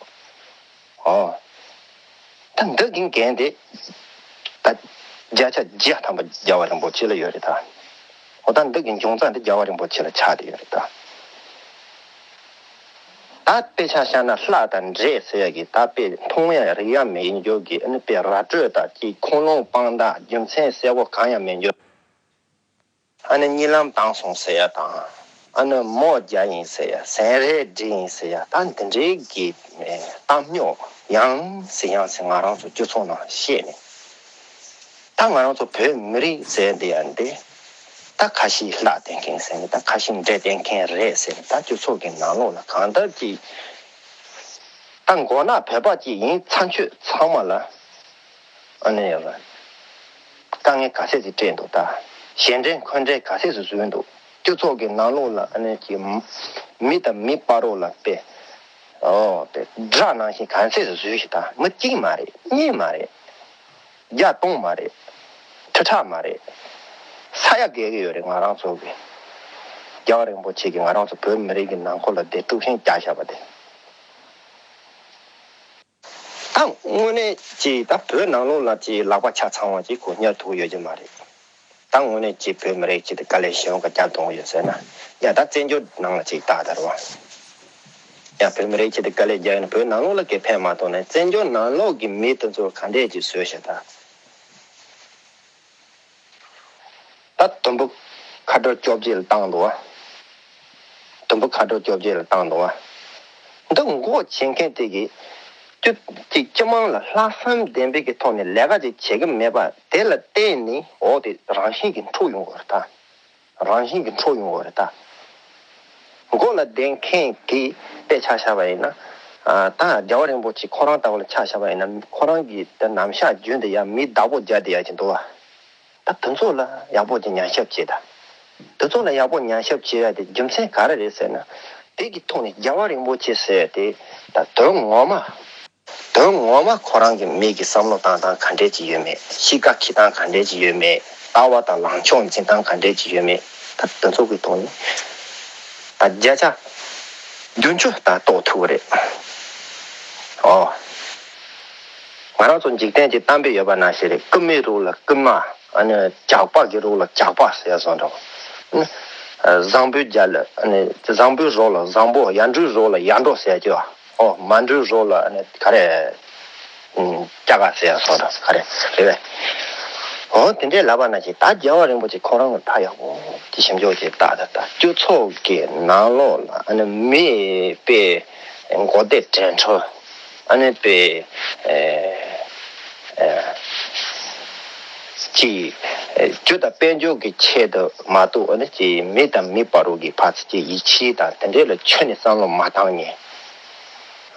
ཨོ། ད་འདི་གི་འགན་དེ་ད་བརྒྱ་ཆ་བརྒྱ་ཐམ་པ་རྒྱལ་བ་རིན་པོ་ཆེ་ལ་ཡོད་རེད་ད། ཨོ་ད་འདི་གི་འབྱུང་རྩ་འདི་རྒྱལ་བ་རིན་པོ་ཆེ་ལ་ཆགས་བསྡད་ཡོད་རེད་ད། ད་དཔེ་ཆ་བཞག་ན་ལྷ་དང་འདྲེ་ཟེར་ཡ་གི་ད་དཔེ་མཐོང་ཡ་རིག་ཡ་མེད་རྒྱུ་གི་ཨ་ནི་དཔེ་ར་སྤྲོད་དང་གཅིག་ཁུངས་ལུང་དཔང་རྟགས་རྒྱུ་མཚན་གསལ་པོ་གང་ཡང་མེད་རྒྱུ། ཨ་ནི་གཉིད་ལམ་བཏང་སོང་ཟེར་ཡ་དང་། ཨ་ནི་མོ་རྒྱ་ཡིན་ཟེར་ཡ་ཟན་རལ་འགྲིག་ཡིན་ཟེར་ཡ་ད་འདི་འདྲའི་གི་གཏམ་རྙོག་ཡང་སེ་ཡང་སེ་ང་རང་ཚོ་སྤྱི་ཚོགས་ནང་བཤད་ནས། ད་ང་རང་ཚོ་བོད་མི་རིགས་ཟེར་འདི་ཡང་འདི། ད་ཁ་ཤས་ལྷ་བསྟེན་མཁན་ཟེར་ནས་ད་ཁ་ཤས་འདྲེ་བསྟེན་མཁན་རེད་ཟེར་ནས་ད་སྤྱི་ཚོགས་ཀྱི་ནང་ལོགས་ལ་གང་ལྟར་གྱི་ད་མགོ་ནག་བོད་པ་གཅིག་ཡིན་ཚར་ཆོད་ཚང་མ་ལ་ཨ་ནི་ཡོད་ལ་དཀའ་ངལ་ག་ཚད་ཅིག་སྤྲད་འདུག་ད་ཞལ་འདྲེན་ཁོལ་འདྲེན་ག་ཚད་ཅིག་བཟོས་འདུག་སྤྱི་ཚོགས་ཀྱི་ནང་ལོགས་ལ་ཨ་ནི་གྱི་མི་དང་མི་བར་རོགས་ལ་དཔེ་ཨོ་དཔེ་དགྲ་ནང་བཞིན་ག་ཚད་ཅིག་བཟོས་ཤིག་ད་མི་གཅིག་མ་རེད་གཉིས་མ་རེད། བརྒྱ་སྟོང་མ་རེད། ཁྲི་ཕྲག་མ་རེད། ས་ཡ་བརྒལ་གི་ཡོད་རེད་ང་རང་ཚོ་གི་རྒྱལ་བ་རིན་པོ་ཆེ་གིས་ང་རང་ཚོ་བོད་མི་རིགས་ཀྱི་ནང་ཁོག་ལ་དེ་དཀྲུག་ཤིང་བརྒྱབ་བཞག་པ་དེ། ད་དངོས་གནས་ཀྱི་ད་བོད་ནང་ལོགས་ལ་ཀྱི་ལག་པ་ཆ་ཚང་བ་ཀྱི་གོ་གཉེར་ཐུབ་ཡོད་ཀྱི་མ་རེད། ད་དངོས་གནས་ཀྱི་བོད་མི་རིགས་ཀྱི་དེ་དཀའ་ལས་ཞེ་པོ་རྒྱབ་གཏོང་གི་ཡོད་ཟེར་ན། ཡ་ད་བཙན་བྱོལ་ནང་ལ་ཅིག་ལྟ་དར་བ། ཡ་བོད་མི་རིགས་ཀྱི་དེ་དཀའ་ལས་རྒྱག་ཡོད་ན་བོད་ནང་ལོགས་ལ་གི་ཕན་མ་ཐོགས་ནས་བཙན་བྱོལ་ནང་ལོགས་ཀྱི་མི་དེ་ཚོར་ག་འདྲས་ཀྱི་བཟོས་ཤག་ད། ད་དུམ་བུ་ཁ་སྒྲོ་བཅོ་བརྒྱད་ལ་བཏང་འདུག་བ། དུམ་བུ་ཁ་སྒྲོ་བཅོ་བརྒྱད་ལ་བཏང་འདུག་བ། འདི་མགོ་བྱེད་མཁན་དེ་གིས་དུས་གཅིག་སྤྱི་དམངས་ལ་ལྷག་བསམ་ལྡན་པའི་གི་ཐོག་ནས་ལས་ཀ་ཅིག་བྱེད་ཀྱི་མེད་པ་དེ་ལ་བརྟེན་ནས་འོ་དེ་རང་བཞིན་གྱིས་འཁྲུག་ཡོང་གི་རེད་ད། རང་བཞིན་གྱིས་འཁྲུག་ཡོང་གི་རེད་ད། མགོ་ལ་བསྡད་མཁན་གྱི་དཔེ་ཆ་བཞག་པ་ཡིན་ན། ཨ་ད་རྒྱལ་བ་རིན་པོ་ཆེ་ཁོ་རང་ལྟ་བུ་ལ་ཆ་བཞག་པ་ཡིན་ན་ཁོ་རང་གི་དེ་ནམ་ཞག་རྒྱུན་དུ་ཡང་མི་བདག་པོ་རྒྱག་བསྡད་ཡ་ཅིག་འདུག་བ། ད་དེ་ཚོ་ལ་ཡག་པོ་ཅིག་ཉམས་ཞིབ་བྱེད་ད། དེ་ཚོ་ལ་ཡག་པོ་ཉམས་ཞིབ་བྱེད་ཡ་དེ་རྒྱུ་མཚན་ག་རེ་རེད་ཟེར་ན། དེ་གི་ཐོག་ནས་རྒྱལ་བ་རིན་པོ་ཆེ་ཟེར་ཡ་དེ་ད་དོན་ངོ་མ། དོན་ངོ་མ་ཁོ་རང་གི་མི་གི་བསམ་བློ་བཏང་སྟངས་ག་འདྲས་ཅིག་ཡོད་མེད། གཤིས་ཀ་འཁྱེར་སྟངས་ག་འདྲས་ཅིག་ཡོད་མེད། ལྟ་བ་དང་ལངས་ཕྱོགས་འཛིན་སྟངས་ག་འདྲས་ཅིག་ཡོད་མེད། ད་དེ་ཚོ་གི་ཐོག་ནས་ད་བརྒྱ་ཆ་བདུན་ཅུ་ད་རྟོགས་ཐུབ་ཀྱི་རེད། ཨོ། ང་རང་ཚོ་འཇིག་རྟེན་གྱི་གཏམ་དཔེ་ཡོད་པ་ནང་བཞིན་རེད། རྐུན་མའི་རོགས་ལ་རྐུན་མ། ཨ་ནི་ཇག་པ་གི་རོགས་ལ་ཇག་པ་ཟེར་ཡ་བཟོ་འདྲ་བོ། ཨ་ནི་བཟང་པོའི་རྒྱབ་ལ་ཨ་ནི་བཟང་པོའི་རོགས་ལ་བཟང་པོ། ཡར་འགྲོའི་རོགས་ལ་ཡར་འགྲོ་ཟེར་ཡ་ཅིག་ཨོ། མར་འགྲོའི་རོགས་ལ་ཨ་ནི་ག་རེ། ཨུམ། སྐྱ་ཀ་ཟེར་ཡ་སོགས་དང་ག་རེ་རེད་པས། འོ་དེ་འདྲའི་ལབ་པ་ན་ཅིག་ད་རྒྱལ་བ་རིན་པོ་ཆེ་ཁོ་རང་གི་ད་ཡག་པོ་ཅིག་ཞིབ་འཇུག་ཅིག་བཏང་ད། ད་སྤྱི་ཚོགས་ཀྱི་ནང་ལོགས་ལ་ཨ་ནི་མི་དཔེ་མགོ་བདེ་དྲན་འཕྲོ། ཨ་ནི་དཔེ་ཨེ་ཨེ་ཅིག་རྒྱུ་དང་དཔལ་འབྱོར་གྱི་ཆེད་དུ་མ་གཏོགས་ཨ་ནི་ཅིག་མི་དང་མི་བར་དུ་གི་ཕར་ཚུར་གྱི་ཡིད་ཆེས་དང་དེ་འདྲའི་ལ་ཁྱོན་ནས་བསམ་བློ་མ་བཏང་མཁན།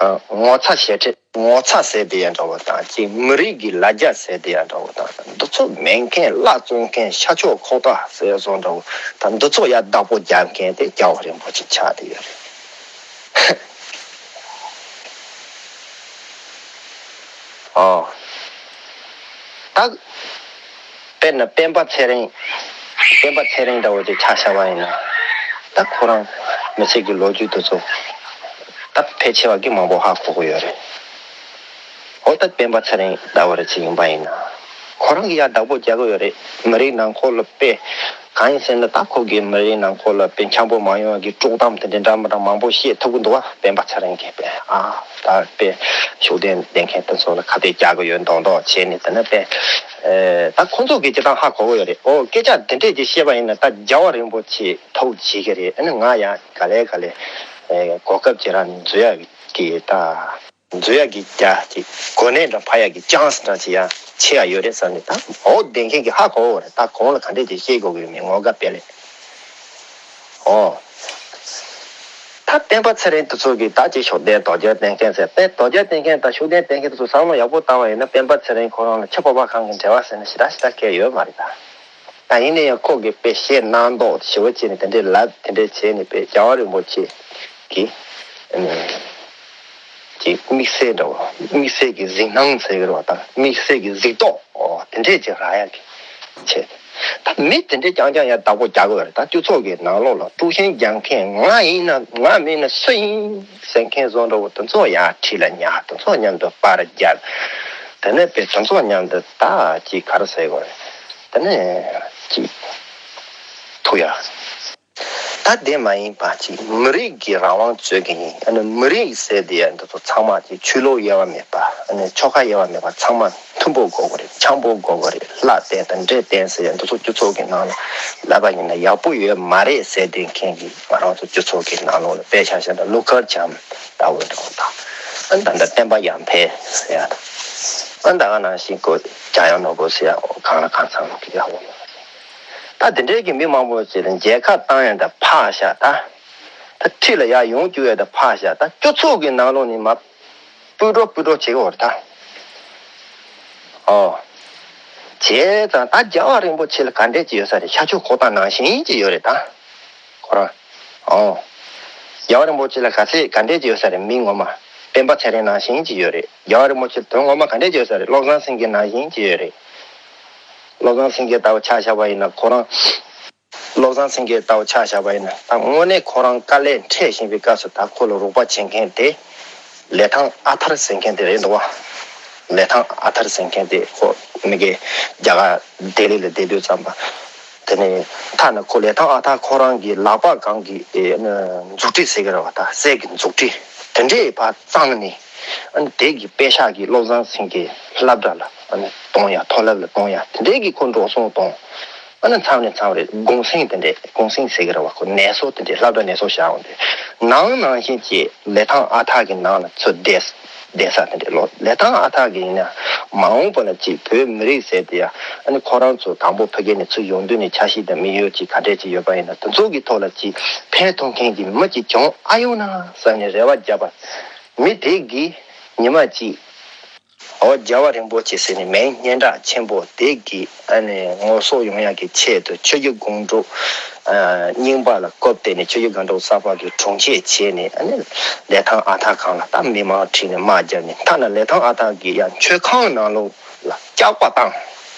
ཨ། ངོ་ཚ་ཞེ་ཁྲེལ། ངོ་ཚ་ཟེར་དེ་ཡང་འདྲ་བོ་དང་གཅིག་མི་རིགས་ཀྱི་ལ་རྒྱ་ཟེར་དེ་ཡང་འདྲ་བོ་དང་འདི་ཚོ་མེད་མཁན། བླ་བཙོང་མཁན། ཤ་ཆོག་ཁོག་ཐག་ཟེར་བཟོ་འདྲ་བོ་དང་འདི་ཚོ་ཡང་བདག་པོ་རྒྱག་མཁན་དེ་རྒྱལ་བ་རིན་པོ་ཆེ་ཆགས་བསྡད་ཡོད་རེད། ཨོ། ད། དཔེར་ན་སྤེན་པ་ཚེ་རིང་། སྤེན་པ་ཚེ་རིང་འདྲ་བོ་དེ་ཆ་བཞག་པ་ཡིན་ན། ད་ཁོ་རང་མི་ཚེ་གི་ལོ་རྒྱུས་དེ་ཚོ། ད་ཕལ་ཆེ་བ་གི་མང་པོ་ཧ་གོ་གི་ཡོད་རེད། འོ་ད་སྤེན་པ་ཚེ་རིང་འདྲ་བོ་རེ་ཅིག་ཡིན་པ་ཡིན་ན། ཁོ་རང་གི་ཡ་བདག་པོ་རྒྱག་གི་ཡོད་རེད། མི་རིགས་ནང་ཁོ་ལ་དཔེ། གང་ཡིན་ཟེར་ན་ད་ཁོ་གི་མི་རིགས་ནང་ཁོ་ལ་དཔེ་འཆམ་པོ་མ་ཡོང་བ་གི་དཀྲུག་གཏམ་དེ་འདྲ་འདྲ་མི་འདྲ་མང་པོ་བཤད་ཐུབ་གི་འདུག་བ། སྤེན་པ་ཚེ་རིང་གིས་དཔེ་ཨ། ད་དཔེ་ཤུགས་ལྡན་ལྡན་མཁན་དེ་ཚོ་ལ་ཁ་གཏད་རྒྱག་གི་ཡོད་མདོག་མདོག་བྱས་ནས་དེ་ན་དཔེ། ཨེ། ད་ཁོ་ཚོ་གི་སྤྱིར་བཏང་ཧ་གོ་གི་ཡོད་རེད། ཨོ་སྐད་ཆ་དེ་འདྲས་ཅིག་བཤད་པ་ཡིན་ན་ད་རྒྱལ་བ་རིན་པོ་ཆེ་ཐུགས་དགྱེས་ཀྱི་རེད། ཨ་ནི་ང་ཡང་ག་ལེ་ག་ལེ། ཨེ། གོ་སྐབས་ཅིག་རང་འཛུལ་ཡག་གི་ད། འཛུལ་ཡག་གི་རྒྱ་ཅིག་གོ་གནས་འདྲ་འཕར་ཡག་གི་ཅན་སི་འདྲ་ཅིག་ཡང་ཆེ་ཡག་ཡོད་རེད་བསམ་ནས་ད་འོ་བསྡད་མཁན་གྱི་ཧ་གོ་བ་རེད། ད་གོང་ལ་ག་འདྲས་ཅིག་བཤད་དགོས་ཀྱི་ཡོད་མེད་ངོ་དགའ་དཔེ་ལས། ཨོ། ད་སྤེན་པ་ཚེ་རིང་དེ་ཚོ་གིས་ད་ཅིག་ཤུགས་ལྡན་དོལ་རྒྱལ་བསྟེན་མཁན་ཟེར་དཔེ་དོལ་རྒྱལ་བསྟེན་མཁན་དང་ཤུགས་ལྡན་བསྟེན་མཁན་དེ་ཚོ་བསམ་བློ་ཡག་པོ་བཏང་བ་ཡིན་ན་སྤེན་པ་ཚེ་རིང་ཁོ་རང་ལ་ཁྱི་ཕོར་པ་གང་གི་འབྲེལ་བ་ཟེར་ན་ཞེ་དྲག་ཞེ་དྲག་གལ་ཡོད་མ་རེད་ད། ད་ཡིན་ན་ཡང་ཁོ་གིས་དཔེ་བཤད་གནང་མདོག་ཞེ་པོ་བྱས་ནས་དེ་འདྲའི་ལབ་དེ་འདྲའི་བྱས་ནས་དཔེ་རྒྱལ་བ་རིན་པོ་ཆེ་གིས་ཨ་ནི་ཀྱི་དམིགས་བསལ་འདྲ་བོ་དམིགས་བསལ་གྱི་གཟིགས་སྣང་ཟེར་གི་རེད་བ། ད་དམིགས་བསལ་གྱི་གཟིགས་རྟོག་ཨོ་དེ་འདྲས་ཅིག་རག་ཡག་གི་ཆེད། ད་མི་དེ་འདྲའི་རྐྱང་རྐྱང་ཡང་བདག་པོ་རྒྱག་གི་ཡོད་རེད། ད་སྤྱི་ཚོགས་ཀྱི་ནང་ལོགས་ལ་དཀྲུག་ཤིང་རྒྱག་མཁན་ང་ཡིན་ན་ང་མིན་ན་སུ་ཡིན་ཟེར་མཁན་བཟོ་འདྲ་བོ་དེ་ཚོ་ཡང་ཁྲིད་ལ་ཉར། དེ་ཚོ་མཉམ་དུ་པར་རྒྱག་དེ་ནས་དཔེ་དེ་ཚོ་མཉམ་དུ་ད་ཅིག་ག་རེ་ཟེར་དགོས་རེད། དེ་ནས་ཅིག་ཐུག་ཡ། ད་དེ་མ་ཡིན་པ་ཅིག་མི་རིགས་ཀྱི་རང་དབང་རྩོད་མཁན་ཡིན། ཨ་ནི་མི་རིགས་ཟེར་དེ་ཡ་འདི་ཚོ་ཚང་མ་ཅིག་ཆོས་ལུགས་དབྱེ་བ་མེད་པ། ཨ་ནི་ཆོལ་ཁ་དབྱེ་བ་མེད་པ། ཚང་མ་མཐུན་པོ་དགོས་ཀྱི་རེད། འཆམ་པོ་དགོས་ཀྱི་རེད། ལྷ་བསྟེན་དང་འདྲེ་བསྟེན་ཟེར་ཡ་འདི་ཚོ་སྤྱི་ཚོགས་ཀྱི་ནང་ལ་ལབ་པ་ཡིན་ན་ཡག་པོ་ཡོད་མ་རེད་ཟེར་བསྡད་མཁན་གྱི་ང་རང་ཚོ་སྤྱི་ཚོགས་ཀྱི་ནང་ལོགས་ལ་དཔེ་ཆ་བཞག་ན་ཀླུ་མཁར་བྱམས་ལྟ་བུ་འདྲ་བོ་དང་། ཨ་ནི་ད་ལྟ་བསྟན་པ་ཡར་འཕེལ་ཟེར་ཡ་དང་། ཨ་ནི་ད་ག་ནང་བཞིན་ཁོ་འཇམ་དབྱངས་ནོར་བུ་ཟེར་ཡ་གང་ལ་གང་འཚམ་གྱི་ཡག་པོ་ཡོད། ད་དེ་འདྲའི་གི་མི་མང་པོ་ཅིག་ལ་མཇལ་ཁ་བཏང་ཡང་ད་ཕག་ཤ་ད། ད་ཁྲིད་ལ་ཡར་ཡོང་བཅུག་ཡ་ད་ཕག་ཤ་ད་སྤྱི་ཚོགས་ཀྱི་ནང་ལོགས་ནས་མ་སྤུད་སྒྲོག་སྤུད་སྒྲོག་བྱེད་ཀྱི་ཡོད་རེད་ད། ཨོ། བྱས་ཙང་ད་རྒྱལ་བ་རིན་པོ་ཆེ་ལ་ག་འདྲས་ཅིག་ཡོད་ས་རེད། ཤར་ཕྱོགས་གོ་ཐང་ནང་བཞིན་ཅིག་ཡོད་རེད་ད། ཁོ་རང་། ཨོ། རྒྱལ་བ་རིན་པོ་ཆེ་ལ་ག་ཚད་ག་འདྲས་ཅིག་ཡོད་ས་རེད། མི་ངོ་མ་སྤེན་པ་ཚེ་རིང་ནང་བཞིན་ཅིག་ཡོད་རེད། རྒྱལ་བ་རིན་པོ་ཆེ་དོན་ངོ་མ་ག་འདྲས་ཅིག་ཡོད་ས་རེད། བློ་བཟང་སེང་གེ་ནང་བཞིན་ཅིག་ཡོད་རེད། བློ་བཟང་སེང་གེ་ལྟ་བུ་ཆ་བཞག་པ་ཡིན་ན་ཁོ་རང་། བློ་བཟང་སེང་གེ་ལྟ་བུ་ཆ་བཞག་པ་ཡིན་ན་ད་དངོས་གནས་ཁོ་རང་དཀའ་ལས་འཕྲད་བཞིན་པའི་སྐབས་སུ་ད་ཁོ་ལ་རོགས་པ་བྱེད་མཁན་དེ་ལི་ཐང་ཨ་ཐར་ཟེར་མཁན་དེ་རེད་འདུག་བ། ལི་ཐང་ཨ་ཐར་ཟེར་མཁན་དེ་ཁོ་མི་གེ་རྒྱ་གར་ལྡི་ལི་ལ་བསྡད་དུས་ཙམ་པ། དེ་ནས་ཐ་ན་ཁོ་ལི་ཐང་ཨ་ཐར་ཁོ་རང་གི་ལག་པ་སྒང་གི་ཨེ་ཨ་ནི་མཛུབ་དཀྲིས་ཟེར་གི་རེད་བ། ད་གསེར་གྱི་མཛུབ་དཀྲིས་དེ་འདྲས་ཕར་བཙངས་ནས་ཨ་ནི་དེ་གི་པེ་ཤག་གིས་བློ་བཟང་སེང་གེ་སློབ་གྲྭ་ལ་ཨ་ནི་གཏོང་ཡ། མཐོ་སློབ་ལ་གཏོང་ཡ་དེ་འདྲས་གི་ཁོ་འགྲོ་སོང་གཏོང་། ཨ་ནི་མཚམས་རེ་མཚམས་རེ་གུང་སེང་དེ་འདྲས་གུང་སེང་ཟེར་གི་རེད་བ། ཁོ་ནད་གསོ་དེ་འདྲས་སློབ་གྲྭ་ནད་གསོ་བཞག་འོང་དུས་ནང་ནང་བཞིན་གྱི་ལི་ཐང་ཨ་ཐར་གྱི་ནང་ལ་ཚུར་བསྡད་བསྡད་ས་དེ་འདྲས་ལོ། ལི་ཐང་ཨ་ཐར་གྱི་ཡིན་ན་མ་འོངས་པ་ལ་ཅིག་བོད་མི་རིགས་ཟེར་དེ་ཡ་ཨ་ནི་ཁོ་རང་ཚོ་དང་པོ་ཕ་གི་ནས་ཚུར་ཡོང་དུས་ནས་འཆར་གཞི་དང་དམིགས་ཡུལ་ཅིག་ག་འདྲས་ཅིག་ཡོད་པ་ཡིན་ན་དེ་ཚོ་གི་ཐོག་ལ་ཅིག་ཕན་ཐོགས་མཁན་གྱི་མི་ཅིག་བྱུང་ཨ་ཡོང་ན་བསམ་ནས་རེ་བ་བརྒྱབ་པ། མི་དེ་གིས་ཉི་མ་གཅིག་ཨོ་རྒྱལ་བ་རིན་པོ་ཆེ་ཟེར་ནས་མིང་སྙན་གྲགས་ཆེན་པོ་དེ་གི་ཨ་ནི་ངོ་སོ་ཡོང་ཡག་གི་ཆེད་དུ་ཆོས་བརྒྱུད་སྒང་དྲུག་ཨ་རྙིང་པ་ལ་རྐུབ་བསྟན་ནས་ཆོས་བརྒྱུད་སྒང་དྲུག་གསར་པ་གི་དྲུང་ཆེ་བྱས་ནས་ཨ་ནི་ལི་ཐང་ཨ་ཐར་སྒང་ལ་ད་མི་མང་ཁྲིད་ནས་དམག་བརྒྱབ་ནས་ཐ་ན་ལི་ཐང་ཨ་ཐར་གི་ཡང་མཆོད་ཁང་ནང་ལོགས་ལ་སྐྱག་པ་བཏང་།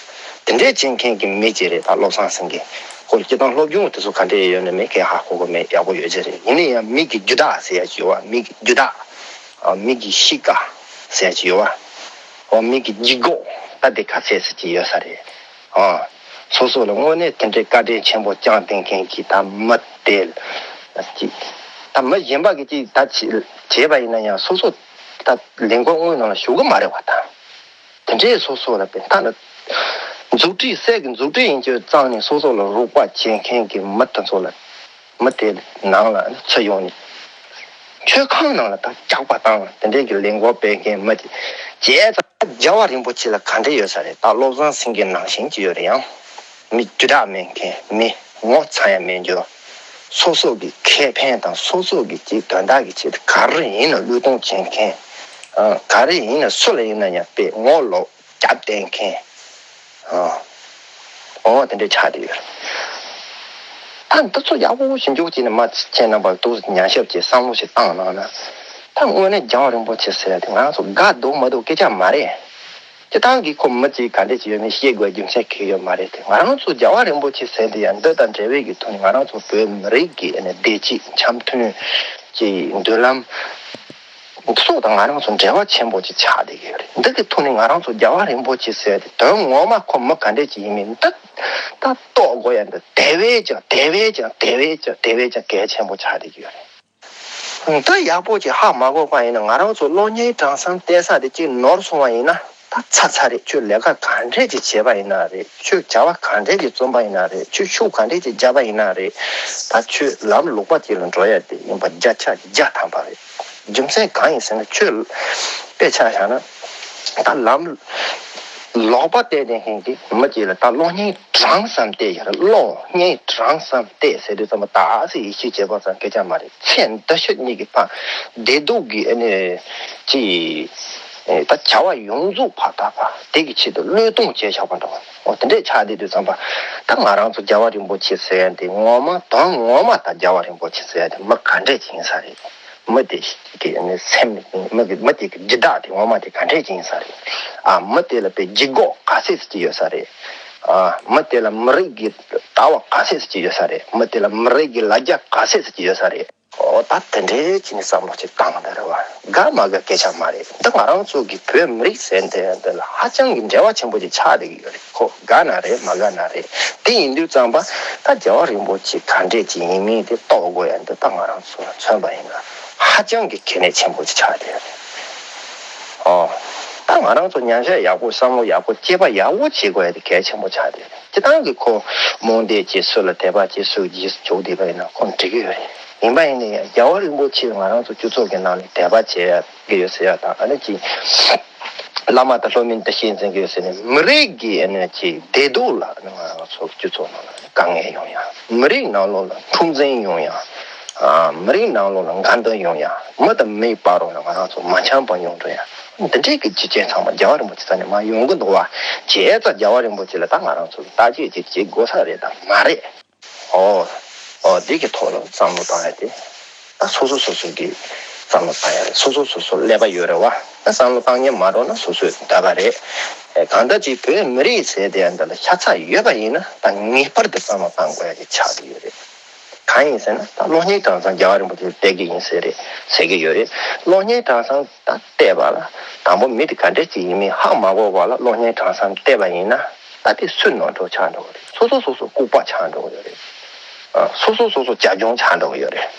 དེ་འདྲས་བྱེད་མཁན་གྱི་མི་ཅིག་རེད། ད་བློ་བཟང་སེང་གེ་ཁོ་སྤྱིར་བཏང་སློབ་སྦྱོང་དེ་ཚོ་ག་འདྲས་ཡོད་ན་མེད་མཁན་ཧ་གོ་གི་མེད། ཡག་པོ་ཡོད་ཚད་རེད། ཡིན་ན་ཡང་མི་གི་རྒྱུ་དག་ཟེར་ཡ་ཅིག་ཡོད་བ། མི་གི་རྒྱུ་དག་ཨ་མི་གི་གཤིས་ཀ་ཟེར་གྱི་ཡོད་བ། ཨོ་མི་གི་ལྗིད་ཁོག་ད་དེ་ག་ཚད་ཟེར་གྱི་ཡོད་ས་རེད། ཨ་སོ་སོ་ལ་དངོས་གནས་དེ་འདྲའི་བཀའ་དྲིན་ཆེན་པོ་བསྐྱངས་བསྡད་མཁན་གྱི་ད་མི་དེ་ཅིག་ད་མི་གཞན་པ་གི་ཅིག་ད་བྱེད་པ་ཡིན་ན་ཡང་སོ་སོ་ད་ལས་འགུལ་དངོས་ནང་ལ་ཞུགས་གི་མ་རེད་བ། ད་དེ་འདྲའི་སོ་སོ་ལ་དཔེ་ད་ནི་མཛུབ་དཀྲིས་གསེར་གྱི་མཛུབ་དཀྲིས་ཡིན་གྱི་བཙངས་ནས་སོ་སོ་ལ་རོགས་པ་བྱེད་མཁན་གྱི་མི་དེ་ཚོ་ལ། མི་དེ་ནང་ལ་ཚུར་ཡོང་ནས་མཆོད་ཁང་ནང་ལ་ད་སྐྱག་པ་བཏང་དེ་འདྲའི་གི་ལས་འགུལ་སྤེལ་མཁན་མི་དེ་བྱས་ཙང་རྒྱལ་བ་རིན་པོ་ཆེ་ལ་ག་འདྲ་ཡོད་ས་རེད། ད་བློ་བཟང་སེང་གེ་ནང་བཞིན་གྱི་ཡོད་རེད། ཡང་མི་རྒྱུ་དག་མེད་མཁན་མི་ངོ་ཚ་ཡ་མེད་རྒྱུ། སོ་སོ་གི་ཁེ་ཕན་དང་སོ་སོ་གི་ཅིག་དོན་དག་གི་ཆེད་དུ་ག་རེ་ཡིན་ན་བློས་གཏོང་བྱེད་མཁན། ག་རེ་ཡིན་ན་སུ་ལ་ཡིན་ན་ཡང་དཔེ་ངོ་ལོག་རྒྱབ་བསྟན་མཁན། ཨ། འོ་དེ་འདྲའི་ཆགས་བསྡད་ཡོད། ད་འདི་ཚོ་ཡག་པོ་ཞིབ་འཇུག་བྱས་ནས་མ་ཁྱེད་རྣམ་པ་ཏོག་ཙམ་ཉམས་ཞིབ་བྱས་བསམ་བློ་ཞིག་བཏང་གནང་ན། ད་དངོས་གནས་རྒྱལ་བ་རིན་པོ་ཆེ་ཟེར་ཡ་དེ་ང་རང་ཚོ་དགའ་འདུག་མ་འདུག་སྐད་ཆ་མ་རེད། སྤྱིར་བཏང་གི་ཁོ་མི་གཅིག་ག་འདྲས་ཅིག་ཡོད་མེད་བཤད་དགོས་རྒྱུ་མཚན་གང་ཡང་ཡོད་མ་རེད་དེ། ང་རང་ཚོ་རྒྱལ་བ་རིན་པོ་ཆེ་ཟེར་དེ་ཡང་འདི་དང་འབྲེལ་བའི་གི་ཐོག་ནས་ང་རང་ཚོ་བོད་མི་རིགས་ཀྱི་ཨ་ནི་བདེ་སྐྱིད་འཆམ་མཐུན་གྱི་མདུན་ལམ། སོགས་དང་ང་རང་ཚོ་འབྲེལ་བ་ཆེན་པོ་ཅིག་ཆགས་བསྡད་ཀྱི་ཡོད་རེད། འདི་གི་ཐོག་ནས་ང་རང་ཚོ་རྒྱལ་བ་རིན་པོ་ཆེ་ཟེར་ཏེ་དོན་ངོ་མ་ཁོ་མི་ག་འདྲས་ཅིག་ཡིན་མིན་འདི་ད་རྟོགས་དགོས་ཡ་འདི་དེ་བས་ཀྱང་དེ་བས་ཀྱང་དེ་བས་ཀྱང་དེ་བས་ཀྱང་གལ་ཆེན་པོ་ཆགས་བསྡད་ཀྱི་ཡོད་རེད། འདི་ཡག་པོ་ཅིག་ཧ་མ་གོ་བ་ཡིན་ན་ང་རང་ཚོ་གློག་བརྙན་གྲངས་ཚང་བལྟས་ས་དེ་ཅིག་ནོར་སོང་བ་ཡིན་ན། ད་ཚར་ཚར་རེད། ཁྱོད་ལས་ཀ་ག་འདྲས་ཅིག་བྱས་པ་ཡིན་ན་རེད། ཁྱོད་བྱ་བ་ག་འདྲས་ཅིག་བརྩམས་པ་ཡིན་ན་རེད། ཁྱོད་ཤུགས་ག་འདྲས་ཅིག་བརྒྱབ་པ་ཡིན་ན་རེད། ད་ཁྱོད་ལམ་ལོག་པ་ཅིག་ལ་འགྲོ་ཡ་དེ་ཡིན་པ་བརྒྱ་ཆ་བརྒྱ་ཐམ་པ་རེད། རྒྱུ་མཚན་གང་ཡིན་ཟེར་ན་ཁྱོད་དཔེ་ཆ་བཞག་ན་ད་ལམ་ལོག་པ་བལྟས་ནས་ཧིན་གྱི་མི་ཅིག་ལ་ད་གློག་བརྙན་གྲངས་ཙམ་བལྟས་ཡ་རེད། གློག་བརྙན་གྲངས་ཙམ་བལྟས་ཟེར་དུས་ཙམ་པ་ད་ཨ་སི་ཡིད་ཆེས་བྱེད་པ་ཙམ་སྐད་ཆ་མ་རེད། ཚེ་འདི་ཕྱི་གཉིས་ཀྱི་ཕ་བདེ་སྡུག་གི་ཨ་ནི་ཅི། ཨེ། ད་བྱ་བ་ཡོངས་རྫོགས་ཕར་ད་ཕར་དེ་གི་ཆེད་དུ་བློས་གཏོང་བྱས་བཞག་པ་འདྲ་བ། འོ་དེ་འདྲས་ཆགས་བསྡད་དུས་ཙམ་པ། ད་ང་རང་ཚོ་རྒྱལ་བ་རིན་པོ་ཆེ་ཟེར་ཡ་དེ་ངོ་མ་དོན་ངོ་མ་ད་རྒྱལ་བ་རིན་པོ་ཆེ་ཟེར་ཡ་དེ་མི་ག་འདྲས་ཅིག་ཡིན་ས་རེད། མི་དེ་གི་ནི་སེམས་མི་གི་མི་དེ་གི་འདི་དག་དེ་ངོ་མ་དེ་ག་འདྲས་ཅིག་ཡིན་ས་རེད། ཨ། མི་དེ་ལ་དཔེ་ལྗིད་ཁོག་ག་ཚད་ཅིག་ཡོད་ས་རེད། ཨ། མི་དེ་ལ་མི་རིགས་ཀྱི་ལྟ་བ་ག་ཚད་ཅིག་ཡོད་ས་རེད། མི་དེ་ལ་མི་རིགས་ཀྱི་ལ་རྒྱ་ག་ཚད་ཅིག་ཡོད་ས་རེད། ཨོ། ད་དེ་འདྲའི་ཅིག་ནས་བསམ་བློ་ཅིག་བཏང་ན་རེད་བ། དགའ་མ་དགའ་སྐད་ཆ་མ་རེད། འདི་ང་རང་ཚོ་གི་བོད་མི་རིགས་ཟེར་འདི་འདི་ལ་ཧ་ཅང་གི་འབྲེལ་བ་ཆེན་པོ་ཅིག་ཆགས་བསྡད་ཀྱི་ཡོད་རེད། ཁོ་དགའ་ན་རེད་མ་དགའ་ན་རེད། དེ་ཡིན་དུས་ཙམ་པ་ད་རྒྱལ་བ་རིན་པོ་ཆེ་ག་འདྲས་ཅིག་ཡིན་མིན་དེ་རྟོགས་དགོས་ཡ་འདི་ད་ང་རང་ཚོ་ལ་མཚོན་པ་ཡིན་ན་ཧ་ཅང་གི་གལ་གནད་ཆེན་པོ་ཅིག་ཆགས་བསྡད་ཡོད་རེད། ཨོ། ད་ང་རང་ཚོ་ཉམས་ཞིབ་ཡག་པོ་བསམ་བློ་ཡག་པོ་དཔྱད་པ་ཡག་པོ་བྱེད་དགོས་ཡ་དེ་གལ་ཆེན་པོ་ཆགས་བསྡད་ཡོད་རེད། སྤྱིར་བཏང་གི་ཁོ་རྨོངས་དད་ཅིག་སུ་ལ་དད་པ་ཅིག་སུ་ཡིས་འཇོག་བསྡད་པ་ཡིན་ན་ཁོ་འགྲིག་གི་ཡོད་རེད། ཡིན་པ་ཡིན་ནའི་རྒྱལ་བ་རིན་པོ་ཆེ་ང་རང་ཚོ་སྤྱི་ཚོགས་ཀྱི་ནང་ནས་དད་པ་བྱེད་ཡ་གི་ཡོད་ཟེར་ཡ་དང་། ཨ་ནི་ཅིག་བླ་མ་དང་སློབ་མའི་བདེ་སྐྱིད་འཛིན་གི་ཡོད་ཟེར་ནས་མི་རིགས་ཀྱི་ཨ་ནི་ཅིག་བདེ་སྡུག་ལ་ང་རང་ཚོ་སྤྱི་ཚོགས་ནང་ལ་དཀའ་ངལ་ཡོང་ཡ། མི་རིགས་ནང་ལོགས་ལ་འཁྲུག་འཛིང་ཡོང་ཡ། ཨ། མི་རིགས་ནང་ལོགས་ལ་འགལ་ཟླ་ཡོང་ཡ། མི་དང་མིའི་བར་རོ་ལ་ང་རང་ཚོ་མ་འཆམ་པ་ཡོང་འགྲོ་ཡ། འདི་འདྲའི་གི་རྒྱུ་རྐྱེན་ཚང་མ་རྒྱལ་བ་རིན་པོ་ཆེ་རྩ་ནས་མ་ཡོང་གི་འདུག་བ། བྱས་ཙང་རྒྱལ་བ་རིན་པོ་ཆེ་ལ་ད་ང་རང་ཚོ་བརྟག་དཔྱད་ཅིག་བྱེད་དགོས་ས་རེད་དམ་མ་རེད། ཨོ། ཨོ། འདི་གི་ཐོག་ལ་བསམ་བློ་བཏང་ཡ་དེ། ད་སོ་སོ་སོ་སོ་གི་བསམ་བློ་བཏང་ཡ་རེད། སོ་སོ་སོ་སོ་ཀླད་པ་ཡོད་རེད་བ། ད་བསམ་བློ་བཏང་མཁན་མ་འགྲོ་ན་སོ་སོའི་འདོད་པ་རེད། ཨེ། གང་ལྟར་ཅིག་བོད་མི་རིགས་ཟེར་དེ་འདི་ལ་ཤ་ཚ་ཡོད་པ་ཡིན་ན་ད་ངེས་པར་དུ་བསམ་བློ་བཏང་དགོས་ཡ་གི་ཆགས་ཀྱི་ཡོད་རེད། གང་ཡིན་ཟེར་ན་ད་གློག་བརྙན་གྲྭ་ཚང་རྒྱལ་བ་རིན་པོ་ཆེ་བལྟས་ཀྱི་ཡིན་ཟེར་རེད་ཟེར་གྱི་ཡོད་རེད། གློག་བརྙན་གྲྭ་ཚང་ད་བལྟས་པ་ལ་དང་པོ་མི་དེ་ག་འདྲས་ཅིག་ཡིན་མིན་ཧ་མ་གོ་བ་ལ་གློག་བརྙན་གྲྭ་ཚང་བལྟས་པ་ཡིན་ན་ད་དེ་སུ་ནོར་འཁྲུལ་ཆགས་འགྲོ་གི་རེད། སོ་སོ་སོ་སོ་ལྐུགས་པ་ཆགས་འགྲོ་གི་ཡོད་རེད། ཨ། སོ་སོ་སོ་སོ་ཅ་ལྗོངས་ཆགས་འགྲོ་གི་ཡོད་རེད།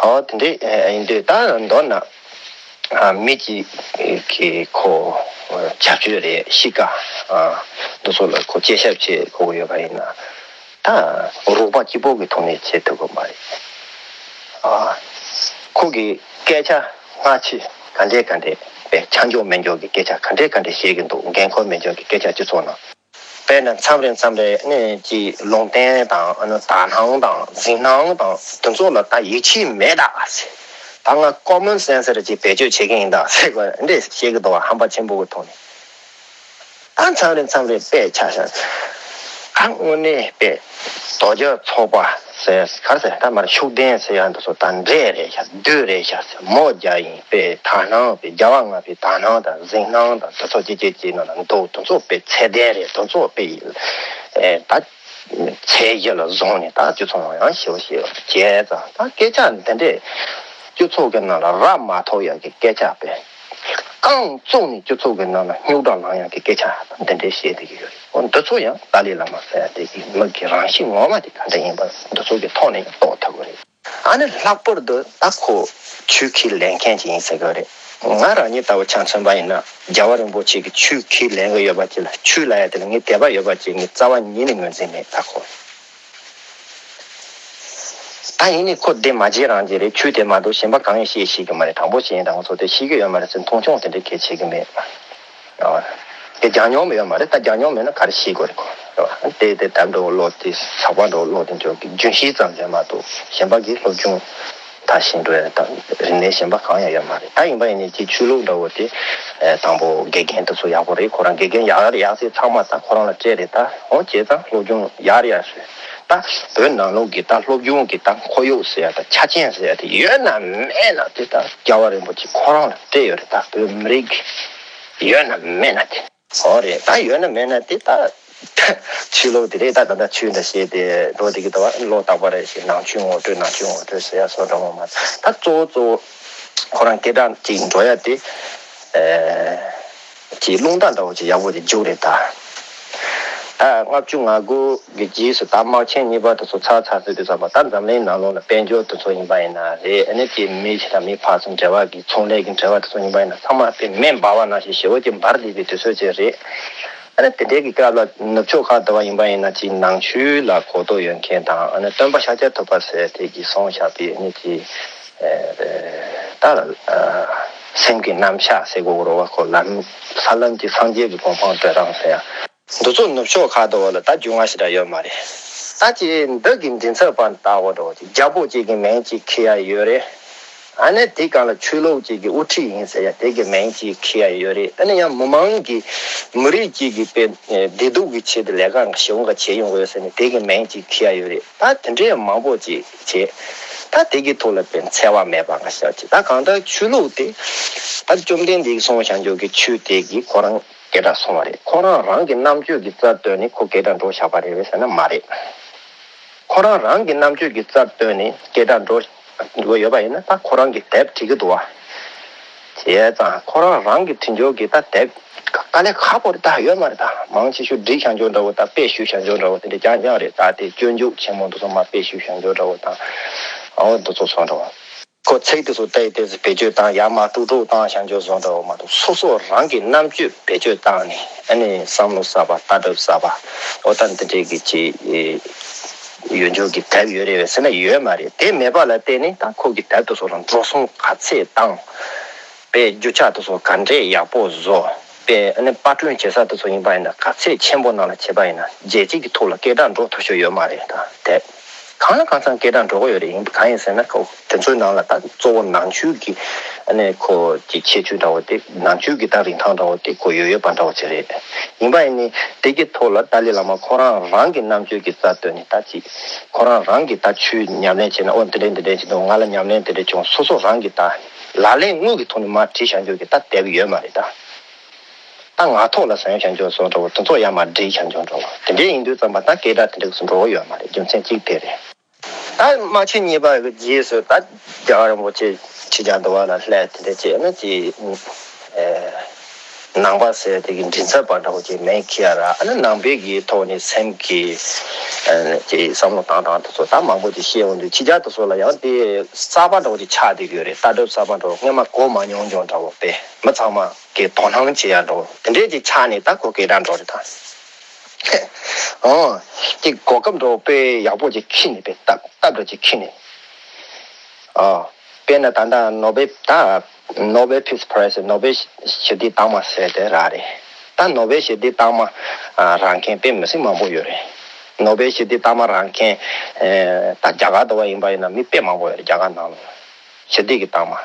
ཨོ། དེ་འདྲས་ཡིན་དུས་ད་མདོར་ན། ཨ། མི་གཅིག་གིས་ཁོ་བྱ་སྤྱོད་རེད། གཤིས་ཀ། ཨ། འདི་ཚོ་ལ་ཁོ་དཔྱད་ཞིབ་བྱེད་དགོས་ཀྱི་ཡོད་པ་ཡིན་ན། ད་རོགས་པ་གཅིག་པོ་གི་ཐོག་ནས་བྱེད་ཐུབ་ཀྱི་མ་རེད། ཨ། ཁོ་གི་སྐད་ཆ་སྔ་ཕྱི་ག་འདྲས་ག་འདྲས་པའི་ཆ་འཇོག་མི་འཇོག་གི་སྐད་ཆ་ག་འདྲས་ག་འདྲས་བཤད་ཀྱི་འདུག་འགན་ཁུར་མི་འཇོག་གི་སྐད་ཆ་སྤྱི་ཚོགས་ནང་། དཔེར་ན་མཚམས་རེ་མཚམས་རེ་ནས་ཀྱི་ལུང་བསྟན་དང་ཨ་ནི་དག་སྣང་དང་གཟིགས་སྣང་དང་དེ་ཚོ་ལ་ད་ཡིད་ཆེས་མེད་ད་ཟེར། ད་ང་ཀོ་མོན་སེན་སི་རེ་ཅིག་བེད་སྤྱོད་བྱེད་ཀྱི་ཡིན་ད་ཟེར་དགོས་འདྲས་བཤད་ཀྱི་འདུག་བ། ཧམ་པ་ཆེན་པོ་གི་ཐོག་ནས། ད་མཚམས་རེ་མཚམས་རེ་དཔེ་ཆ་བཞག་ཨ། དངོས་གནས་དཔེ་རྡོ་རྗེ་ཚོགས་པ་ཟེར་ག་རེ་ཟེར། ད་མར་ཤུགས་ལྡན་ཟེར་ཡ་འདི་ཚོ་ད་འདྲས་རེད་ཤག་བདུད་རེད་ཤག་ཟེར། མོ་རྒྱ་ཡིན་པའི་དག་སྣང་པའི་རྒྱལ་བ་ལྔ་པའི་དག་སྣང་དང་གཟིགས་སྣང་དང་དེ་ཚོ་ཅི་ཅི་ཅི་ནང་ལ་འདུག་དེ་ཚོ་དཔེ་ཚད་ལྡན་རེད། དེ་ཚོ་དཔེ་ཡིན། ཨེ། ད་ཚད་གཞི་ལ་བཟུང་ནས་ད་སྤྱི་ཚོགས་ནང་ཡང་ཞེ་པོ་ཞེ་པོ་བྱས་ཙང་ད་སྐད་ཆ་འདི་འདྲས་སྤྱི་ཚོགས་ཀྱི་ནང་ལ་ར་མ་ཐོབ་ཡག་གི་སྐད་ཆ་དཔེ། རྐང་བཙུགས་ནས་སྤྱི་ཚོགས་ཀྱི་ནང་ལ་རྙོག་དྲ་ལངས་ཡག་གི་སྐད་ཆ་འདི་འདྲས་བཤད་བསྡད་ཀྱི་ཡོད་རེད། འོ། འདི་ཚོ་ཡང་ཏཱ་ལའི་བླ་མ་ཟེར་ཡ་དེ་གི་མི་གི་རང་གཤིས་ངོ་མ་དེ་ག་འདྲ་ཡིན་པ་འདི་ཚོ་གི་ཐོག་ནས་ཡང་རྟོགས་ཐུབ་ཀྱི་རེད། ཨ་ནི་ལྷག་པར་དུ་ད་ཁོ་ཆོས་ཁས་ལེན་མཁན་ཅིག་ཡིན་ཟེར་གི་རེད། ང་རང་ཉིད་ལྟ་བུ་ཆ་མཚོན་པ་ཡིན་ན་རྒྱལ་བ་རིན་པོ་ཆེ་གི་ཆོས་ཁས་ལེན་གི་ཡོད་པ་ཅིག་ལ། ཆོས་ལབ་ཡ་དེ་ལ་ངས་དད་པ་ཡོད་པ་ཅིག་ངས་རྩ་བ་ཉིད་ནས་ངོས་འཛིན་མེད་ད་ཁོ། ད་ཡིན་ནའི་ཁོ་དེ་མ་བྱེད་རང་བྱེད་རེད། ཆོས་དེ་མ་གཏོགས་གཞན་པ་གང་ཡང་ཤེས་ཤེས་ཀྱི་མ་རེད། དྲང་པོ་བཤད་ཡིན་ད་ང་ཚོ་དེ་ཤེས་ཀྱི་ཡོད་མ་རེད་ཟེར་མཐོང་ཆུང་དེ་འདྲ་གལ་ཆེ་གི་མེད། ཨ། དེ་སྦྱང་མྱོང་མེད་ཡོད་མ་རེད། ད་སྦྱང་མྱོང་མེད་ན་ག་རེ་ཤེས་དགོས་རེད་ཁོ། རེད་བ། དེ་དེ་དམ་འགྲོ་བློ་དེ་ཟག་པ་འགྲོ་བློ་དེ་འཇོག་གི་རྒྱུན་ཤེས་ཙམ་ལས་མ་གཏོགས་གཞན་པ་གི་སློབ་སྦྱོང་ད་ཤེས་འགྲོ་ཡ་ད་རིག་གནས་གཞན་པ་གང་ཡང་ཡོད་མ་རེད། ད་ཡིན་པ་ཡིན་ནའི་ཅིག་ཆོས་ལུགས་འདྲ་བོ་དེ་དང་པོ་དགེ་རྒན་དེ་ཚོ་ཡག་པོ་རེད། ཁོ་རང་དགེ་རྒན་ཡག་ཡག་ཟེར་ཚང་མ་ད་ཁོ་རང་ལ་སྤྲད་རེད། ད་འོ་བྱས་ཙང་སློབ་སྦྱོང་ཡག་ཡག་ཟེར། ད་བོད་ནང་ལོགས་ཀྱི་ད་སློབ་སྦྱོང་གི་ད་ཁོར་ཡུག་ཟེར་ཡ་ད་ཆ་རྐྱེན་ཟེར་ཡ་ད་ཡོད་ན་མེད་ན་དེ་ད་རྒྱལ་བ་རིན་པོ་ཆེ་ཁོ་རང་ལ་སྤྲད་ཡོད་རེད། ད་བོད་མི་རིགས་ཡོད་ན་མེད་ན་དེ། འོ་རེད། ད་ཡོད་ན་མེད་ན་དེ་ད་ཆོས་ལུགས་དེ་རེད། ད་ད་ལྟ་ཆོས་འདྲ་བཤད་དེ་འགྲོ་བསྡད་ཀྱི་འདུག་བ། བློ་བརྟག་པ་རེད་ཞེས་ནང་ཆོས་ངོ་སྤྲོད་ནང་ཆོས་ངོ་སྤྲོད་ཟེར་ཡ་སོགས་འདྲ་བོ་མ་ད་གཙོ་བོ་གཙོ་བོ་ཁོ་རང་སྐད་གྲགས་ཅིག་འགྲོ་ཡ་དེ་ཨེ་ཅིག་རླུང་རྟ་འདྲ་བོ་ཅིག་ཡག་པོ་ཅིག་རྒྱུགས་རེད་ད། ད་ལྔ་བཅུ་ང་དགུ་གི་རྗེས་སུ་ད་དམག་ཆེན་གཉིས་པ་དེ་ཚོ་ཚར་ཚར་ཟེར་དུས་ཙམ་པ་ད་འཛམ་གླིང་ནང་ལོགས་ལ་དཔལ་འབྱོར་དེ་ཚོ་ཡིན་པ་ཡིན་ན་རེད། ཨ་ནི་ཅིག་མི་ཞིག་དང་མི་ཕར་ཚུར་འབྲེལ་བ་གི་ཚོང་ལས་ཀྱི་འབྲེལ་བ་དེ་ཚོ་ཡིན་པ་ཡིན་ན་ཚང་མ་དཔེ་མེ་འབར་བ་ནང་བཞིན་ཞེ་པོ་ཅིག་འབར་བསྡད་པའི་དུས་ཚོད་ཅིག་རེད། ཨ་ནི་དེ་འདྲའི་གི་སྐབས་ལ་ནུབ་ཕྱོགས་ཁག་དུ་བ་ཡིན་པ་ཡིན་ན་ཅིག་ནང་ཆོས་ལ་གོ་རྟོགས་ཡོད་མཁན་དང་ཨ་ནི་སྟོན་པ་ཤཱཀྱ་ཐུབ་པ་ཟེར་དེ་གིས་གསུངས་བཞག་པའི་ཨ་ནི་ཅིག་ད་སེམས་ཀྱི་རྣམ་གཞག་ཟེར་དགོས་རེད་བ། ཁོ་ལམ་ས་ལམ་གྱི་སངས་རྒྱས་ཀྱི་གོ་འཕང་བགྲོད་སྟངས་ཟེར་ཡ། འདི་ཚོ་ནུབ་ཕྱོགས་ཁག་ཏུ་བ་ལ་ད་རྒྱུས་མངའ་ཞེ་དྲག་ཡོད་མ་རེད། ད་ཅི་འདི་གི་མགྲིན་ཚབ་པ་ལྟ་བུ་འགྲོ་ཅིག་རྒྱལ་པོ་གཅིག་གི་མིང་གཅིག་འཁྱེར་ཡ་ཡོད་རེད། ཨ་ནི་དེ་གང་ལ་ཆོས་ལུགས་གཅིག་གི་དབུ་ཁྲིད་ཡིན་ཟེར་ཡ་དེ་གི་མིང་གཅིག་འཁྱེར་ཡ་ཡོད་རེད། ཨ་ནི་ཡང་མི་མང་གི་མི་རིགས་གཅིག་གི་དཔེ་བདེ་སྡུག་གི་ཆེད་དུ་ལས་ཀ་ཞེ་པོ་འགའ་བྱེད་ཡོང་གི་ཡོད་ཟེར་ནས་དེ་གི་མིང་གཅིག་འཁྱེར་ཡ་ཡོད་རེད། ད་དེ་འདྲའི་མང་པོ་ཅིག་བྱས། ད་དེ་གི་ཐོག་ལ་དཔེ་འཚེ་བ་མེད་པ་འགའ་ཤས་ཅིག་ད་གང་ལྟར་ཆོས་ལུགས་དེ་ད་བཅོམ་ལྡན་འདས་ཀྱིས་གསུངས་བཞག་འཇོག་གི་ཆོས་དེ་གི་ཁོ་རང་ སྐད་གྲགས་སོང་བ་རེད། ཁོ་རང་རང་གི་རྣམ་དཔྱོད་ཀྱི་རྩར་བཏོན་ནས་ཁོ་སྐད་གྲགས་འགྲོ་བཞག་པ་རེད་པས་ཟེར་ན་མ་རེད། ཁོ་རང་རང་གི་རྣམ་དཔྱོད་ཀྱི་རྩར་བཏོན་ནས་སྐད་གྲགས་འགྲོ་འགྲོ་ཡོད་པ་ཡིན་ན། ད་ཁོ་རང་གི་དེབ་བྲིས་ཀྱི་འདུག་བ། བྱས་ཙང་ཁོ་རང་རང་གི་བྲིས་འབྱོར་གྱི་ད་དེབ་དཀའ་ལས་ཁག་པོ་རེད། ད་ཡོད་མ་རེད། ད་མང་ཆེ་ཤོས་བསྒྲིགས་བཞག་འཇོག་འདྲ་བོ་དང་དཔེ་བཤུས་བཞག་འཇོག་འདྲ་བོ་དེ་འདྲ་རྐྱང་རྐྱང་རེད། ད་དེ་སྤྱོད་འཇུག་ཆེན་མོ་འདི་ཚོ་མར་དཔེ་བཤུས་བཞག་འཇོག་འདྲ་བོ་དང་། ཨོ་འདི་ཚོ་སོང་འདྲ་བོ། ཁོ་ཚིག་དེ་ཚོ་ཏོག་ཙམ་བེད་སྤྱོད་བཏང་ཡར་མར་དཀྲུག་དཀྲུག་བཏང་བཞག་འཇོག་བཟོ་འདྲ་བོ་མ་གཏོགས། སོ་སོ་རང་གི་རྣམ་དཔྱོད་བེད་སྤྱོད་བཏང་ནས་ཨ་ནི་བསམ་བློ་གསར་པ་ལྟ་གྲུབ་གསར་པ་ཨོ་ད་འདི་འདྲའི་གི་ཅིག་ཡོད་འཇོག་གི་དེབ་ཡོད་རེད་པས་ཟེར་ན་ཡོད་མ་རེད། དེ་མེད་པ་ལ་བརྟེན་ནས་ད་ཁོ་གི་དེབ་དེ་ཚོ་ལ་འགྲོ་སོང་ག་ཚད་བཏང་། དཔེ་རྒྱུ་ཆ་དེ་ཚོ་ག་འདྲས་ཡག་པོ་བཟོ། དཔེ་ཨ་ནི་པར་སྐྲུན་བྱེད་ས་དེ་ཚོ་ཡིན་པ་ཡིན་ན་ག་ཚད་ཆེན་པོ་ནང་ལ་བྱེད་པ་ཡིན་ན་རྒྱལ་སྤྱི་གི་ཐོག་ལ་སྐད་གྲགས་འགྲོ་ཐུབ་ཤོས་ཡོད་མ་རེད། ད་དེ་གང་ལ་གང་འཚམ་སྐད་གྲགས་འགྲོ་གི་ཡོད་རེད། ཡིན་གང་ཡིན་ཟེར་ན་ཁོ་དེ་ཚོའི་ནང་ལ་ད་གཙོ་བོ་ནང་ཆོས་ཀྱི་ཨ་ནི་ཁོ་གི་ཁྱད་ཆོས་འདྲ་བོ་དེ། ནང་ཆོས་ཀྱི་ད་རིན་ཐང་འདྲ་བོ་དེ་ཁོ་ཡོད་ཡོད་པ་འདྲ་བོ་ཅིག་རེད། ཡིན་པ་ཡིན་ནི་དེ་གི་ཐོག་ལ་ཏཱ་ལའི་བླ་མ་ཁོ་རང་རང་གི་རྣམ་དཔྱོད་ཀྱི་རྩར་བཏོན་ནས་ད་ཅིག་ཁོ་རང་རང་གི་ད་ཆོས་ཉམས་ལེན་བྱས་ན་ཨོ་འདི་འདྲས་འདི་འདྲས་ཅིག་འདུག་ང་ལ་ཉམས་ལེན་འདི་འདྲས་བྱུང་། སོ་སོ་རང་གི་ད་ལག་ལེན་དངོས་ཀྱི་ཐོག་ནས་མར་བྲིས་བཞག་འཇོག་གི་ད་དེབ་ཡོད་མ་རེད་ད། ད་ངག་ཐོག་ལ་གསན་བཞག་འཇོག་བཟོ་འདྲ་བོ་དེ་ཚོ་ཡར་མར་བསྒྲིགས་བཞག་འཇོག་འདྲ་བོ་དེ་འདྲས་ཡིན་དུས་ཙམ་པ་ད་སྐད་གྲགས་དེ་འདྲས་སུ་འགྲོ་གི་ཡོད་མ་རེད། རྒྱུ་མཚན་གཅིག་དེ་རེད། ད་རྨ་ཆེན་གཉིས་པ་གི་རྗེས་སུ་ད་རྒྱལ་བ་རིན་པོ་ཆེ་ཕྱི་རྒྱལ་འདུལ་བ་ལ་སླེབས་དེ་འདྲས་བྱས་ན་ཅི། ནང་པ་ཟེར་དེ་གི་མགྲིན་ཚབ་པ་འདྲ་བོ་ཅིག་མེད་ཁྱེར་ར། ཨ་ནི་ནང་པའི་གི་ཐོག་ནས་སེམས་ཀྱི་ཨ་ནི་ཅིག་བསམ་བློ་བཏང་སྟངས་དེ་ཚོ་ད་མང་པོ་ཅིག་བཤད་འོང་དུས་ཕྱི་རྒྱལ་དེ་ཚོ་ལ་ཡང་དེ་གསར་པ་འདྲ་བོ་ཅིག་ཆགས་བསྡད་ཀྱི་ཡོད་རེད། ལྟ་གྲུབ་གསར་པ་འདྲ་བོ་སྔོན་མ་གོ་མ་མྱོང་མྱོང་འདྲ་བོ་དཔེ་མི་ཚང་མ་གི་དོ་སྣང་བྱེད་ཡ་འགྲོ་དེ་འདྲས་ཅིག་ཆགས་ནས་ད་ཁོ་སྐད་གྲགས་འགྲོ་རེད་ད། ཨོ། ཅིག་གོ་སྐབས་འགྲོ་དཔེ་ཡག་པོ་ཅིག་ཁྱེར་ནས་དཔེ་སྟབས་སྟབས་འགྲོ་ཅིག་ཁྱེར་ནས། ཨོ། དཔེར་ན་ད་ལྟ་ནོ་བེལ་ད་ནོ་བེལ་ཕིས་པ་རའི་ཛི་ནོ་བེལ་ཞི་བདེའི་རྟགས་མ་ཟེར་དེ་རག་རེད། ད་ནོ་བེལ་ཞི་བདེའི་རྟགས་མ་རག་མཁན་དཔེ་མི་སྲིད་མང་པོ་ཡོད་རེད། ནོ་བེལ་ཞི་བདེའི་རྟགས་མ་རག་མཁན་ད་རྒྱ་གར་དུ་བ་ཡིན་པ་ཡིན་ན་མི་དཔེ་མང་པོ་ཡོད་རེད། རྒྱ་གར་ནང་ལ། ཞི་བདེ་གི་རྟགས་མ།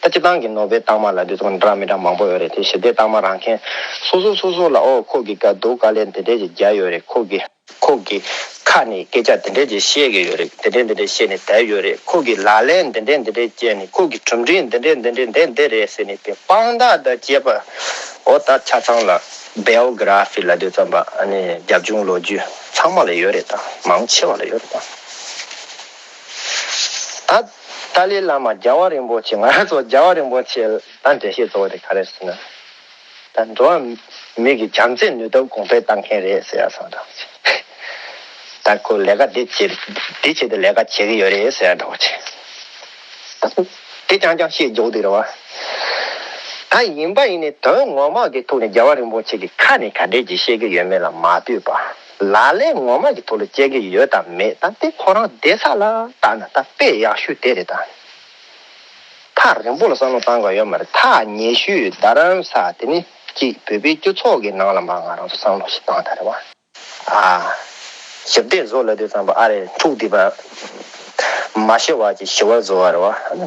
ད་སྤྱི་བཏང་གི་ནོ་བེལ་རྟགས་མ་ལབ་དུས་ཙམ་འདྲ་མི་འདྲ་མང་པོ་ཡོད་རེད་དེ། ཞི་བདེ་རྟགས་མ་རག་མཁན་སོ་སོ་སོ་སོ་ལ་ཨོ་ཁོ་གི་དཀའ་སྡུག་དཀའ་ལས་འདི་འདྲས་ཀྱི་རྒྱག་ཡོད་རེད། ཁོ་གི་ཁོ་གི་ཁ་ནས་སྐད་ཆ་འདི་འདྲས་ཀྱི་བཤད་གི་ཡོད་རེད། འདི་འདྲས་འདི་འདྲས་བཤད་ནས་བསྡད་ཡོད་རེད། ཁོ་གི་ལག་ལེན་འདི་འདྲས་འདི་འདྲས་བྱས་ནས་ཁོ་གི་གྲུབ་འབྲས་འདི་འདྲས་འདི་འདྲས་འདི་འདི་རེད་ཟེར་ནས་དེ་དཔང་རྟགས་དང་བཅས་པ་ཨོ་ད་ཆ་ཚང་ལ་བྷའི་ཡོ་གྷི་ར་ཕི་ལབ་དུས་ཙམ་པ་ཨ་ནི་རྒྱབ་ལྗོངས་ལོ་རྒྱུས་ཚང་མ་ལ་ཡོད་རེད་ད། མང་ཆེ་བ་ལ་ཡོད་རེད་ད། ད་ཏཱ་ལའི་བླ་མ་རྒྱལ་བ་རིན་པོ་ཆེ། ང་རང་ཚོ་རྒྱལ་བ་རིན་པོ་ཆེ་ད་འགྲེལ་བཤད་གཙོ་བོ་དེ་ག་རེ་ཟེར་ན། ད་འགྲོ་བ་མི་གི་བྱམས་བརྩེའི་ནུས་སྟོབས་གོང་འཕེལ་བཏང་མཁན་རེད་ཟེར་ཡ་སོང་ད། ད་ཁོ་ལས་ཀ་འདི་བྱེད་འདི་བྱེད་དུ་ལས་ཀ་བྱེད་ཀྱི་ཡོད་རེད་ཟེར་ཡ་འདྲ་བོ་ཆེ། དེ་རྐྱང་རྐྱང་བཤད་རྒྱུག་དེ་རེད་བ། ད་ཡིན་པ་ཡིན་ནའི་དོན་ངོ་མ་གི་ཐོག་ནས་རྒྱལ་བ་རིན་པོ་ཆེ་གི་ཁ་ནས་ག་འདྲས་ཀྱིས་བཤད་ཀྱི་ཡོད་མེད་ལ་མ་ལྟོས་པ། ལག་ལེན་ངོ་མ་གི་ཐོག་ལ་སྤྱད་ཀྱི་ཡོད་དམ་མེད་དམ་དེ་ཁོ་རང་བསྡད་ས་ལ་བལྟས་ན་ད་དཔེ་ཡག་ཤོས་དེ་རེད་ད། ཐག་རིང་པོ་ལ་བསམ་བློ་བཏང་དགོས་ཡོད་མ་རེད། ཐག་ཉེ་ཤོས་རྡ་རམ་ས་དེ་ནི་གཅིག་བོད་པའི་སྤྱི་ཚོགས་ཀྱི་ནང་ལ་མར་ང་རང་ཚོ་བསམ་བློ་ཞིག་བཏང་ད་རེད་བ། ཨ། ཞི་བདེ་བཟོ་ལབ་དུས་ཙམ་པ་ཨ་རེ་འཁྲུག་བསྡད་པ་མ་ཞི་བ་ཅིག་ཞི་བར་བཟོ་བ་རེད་བ།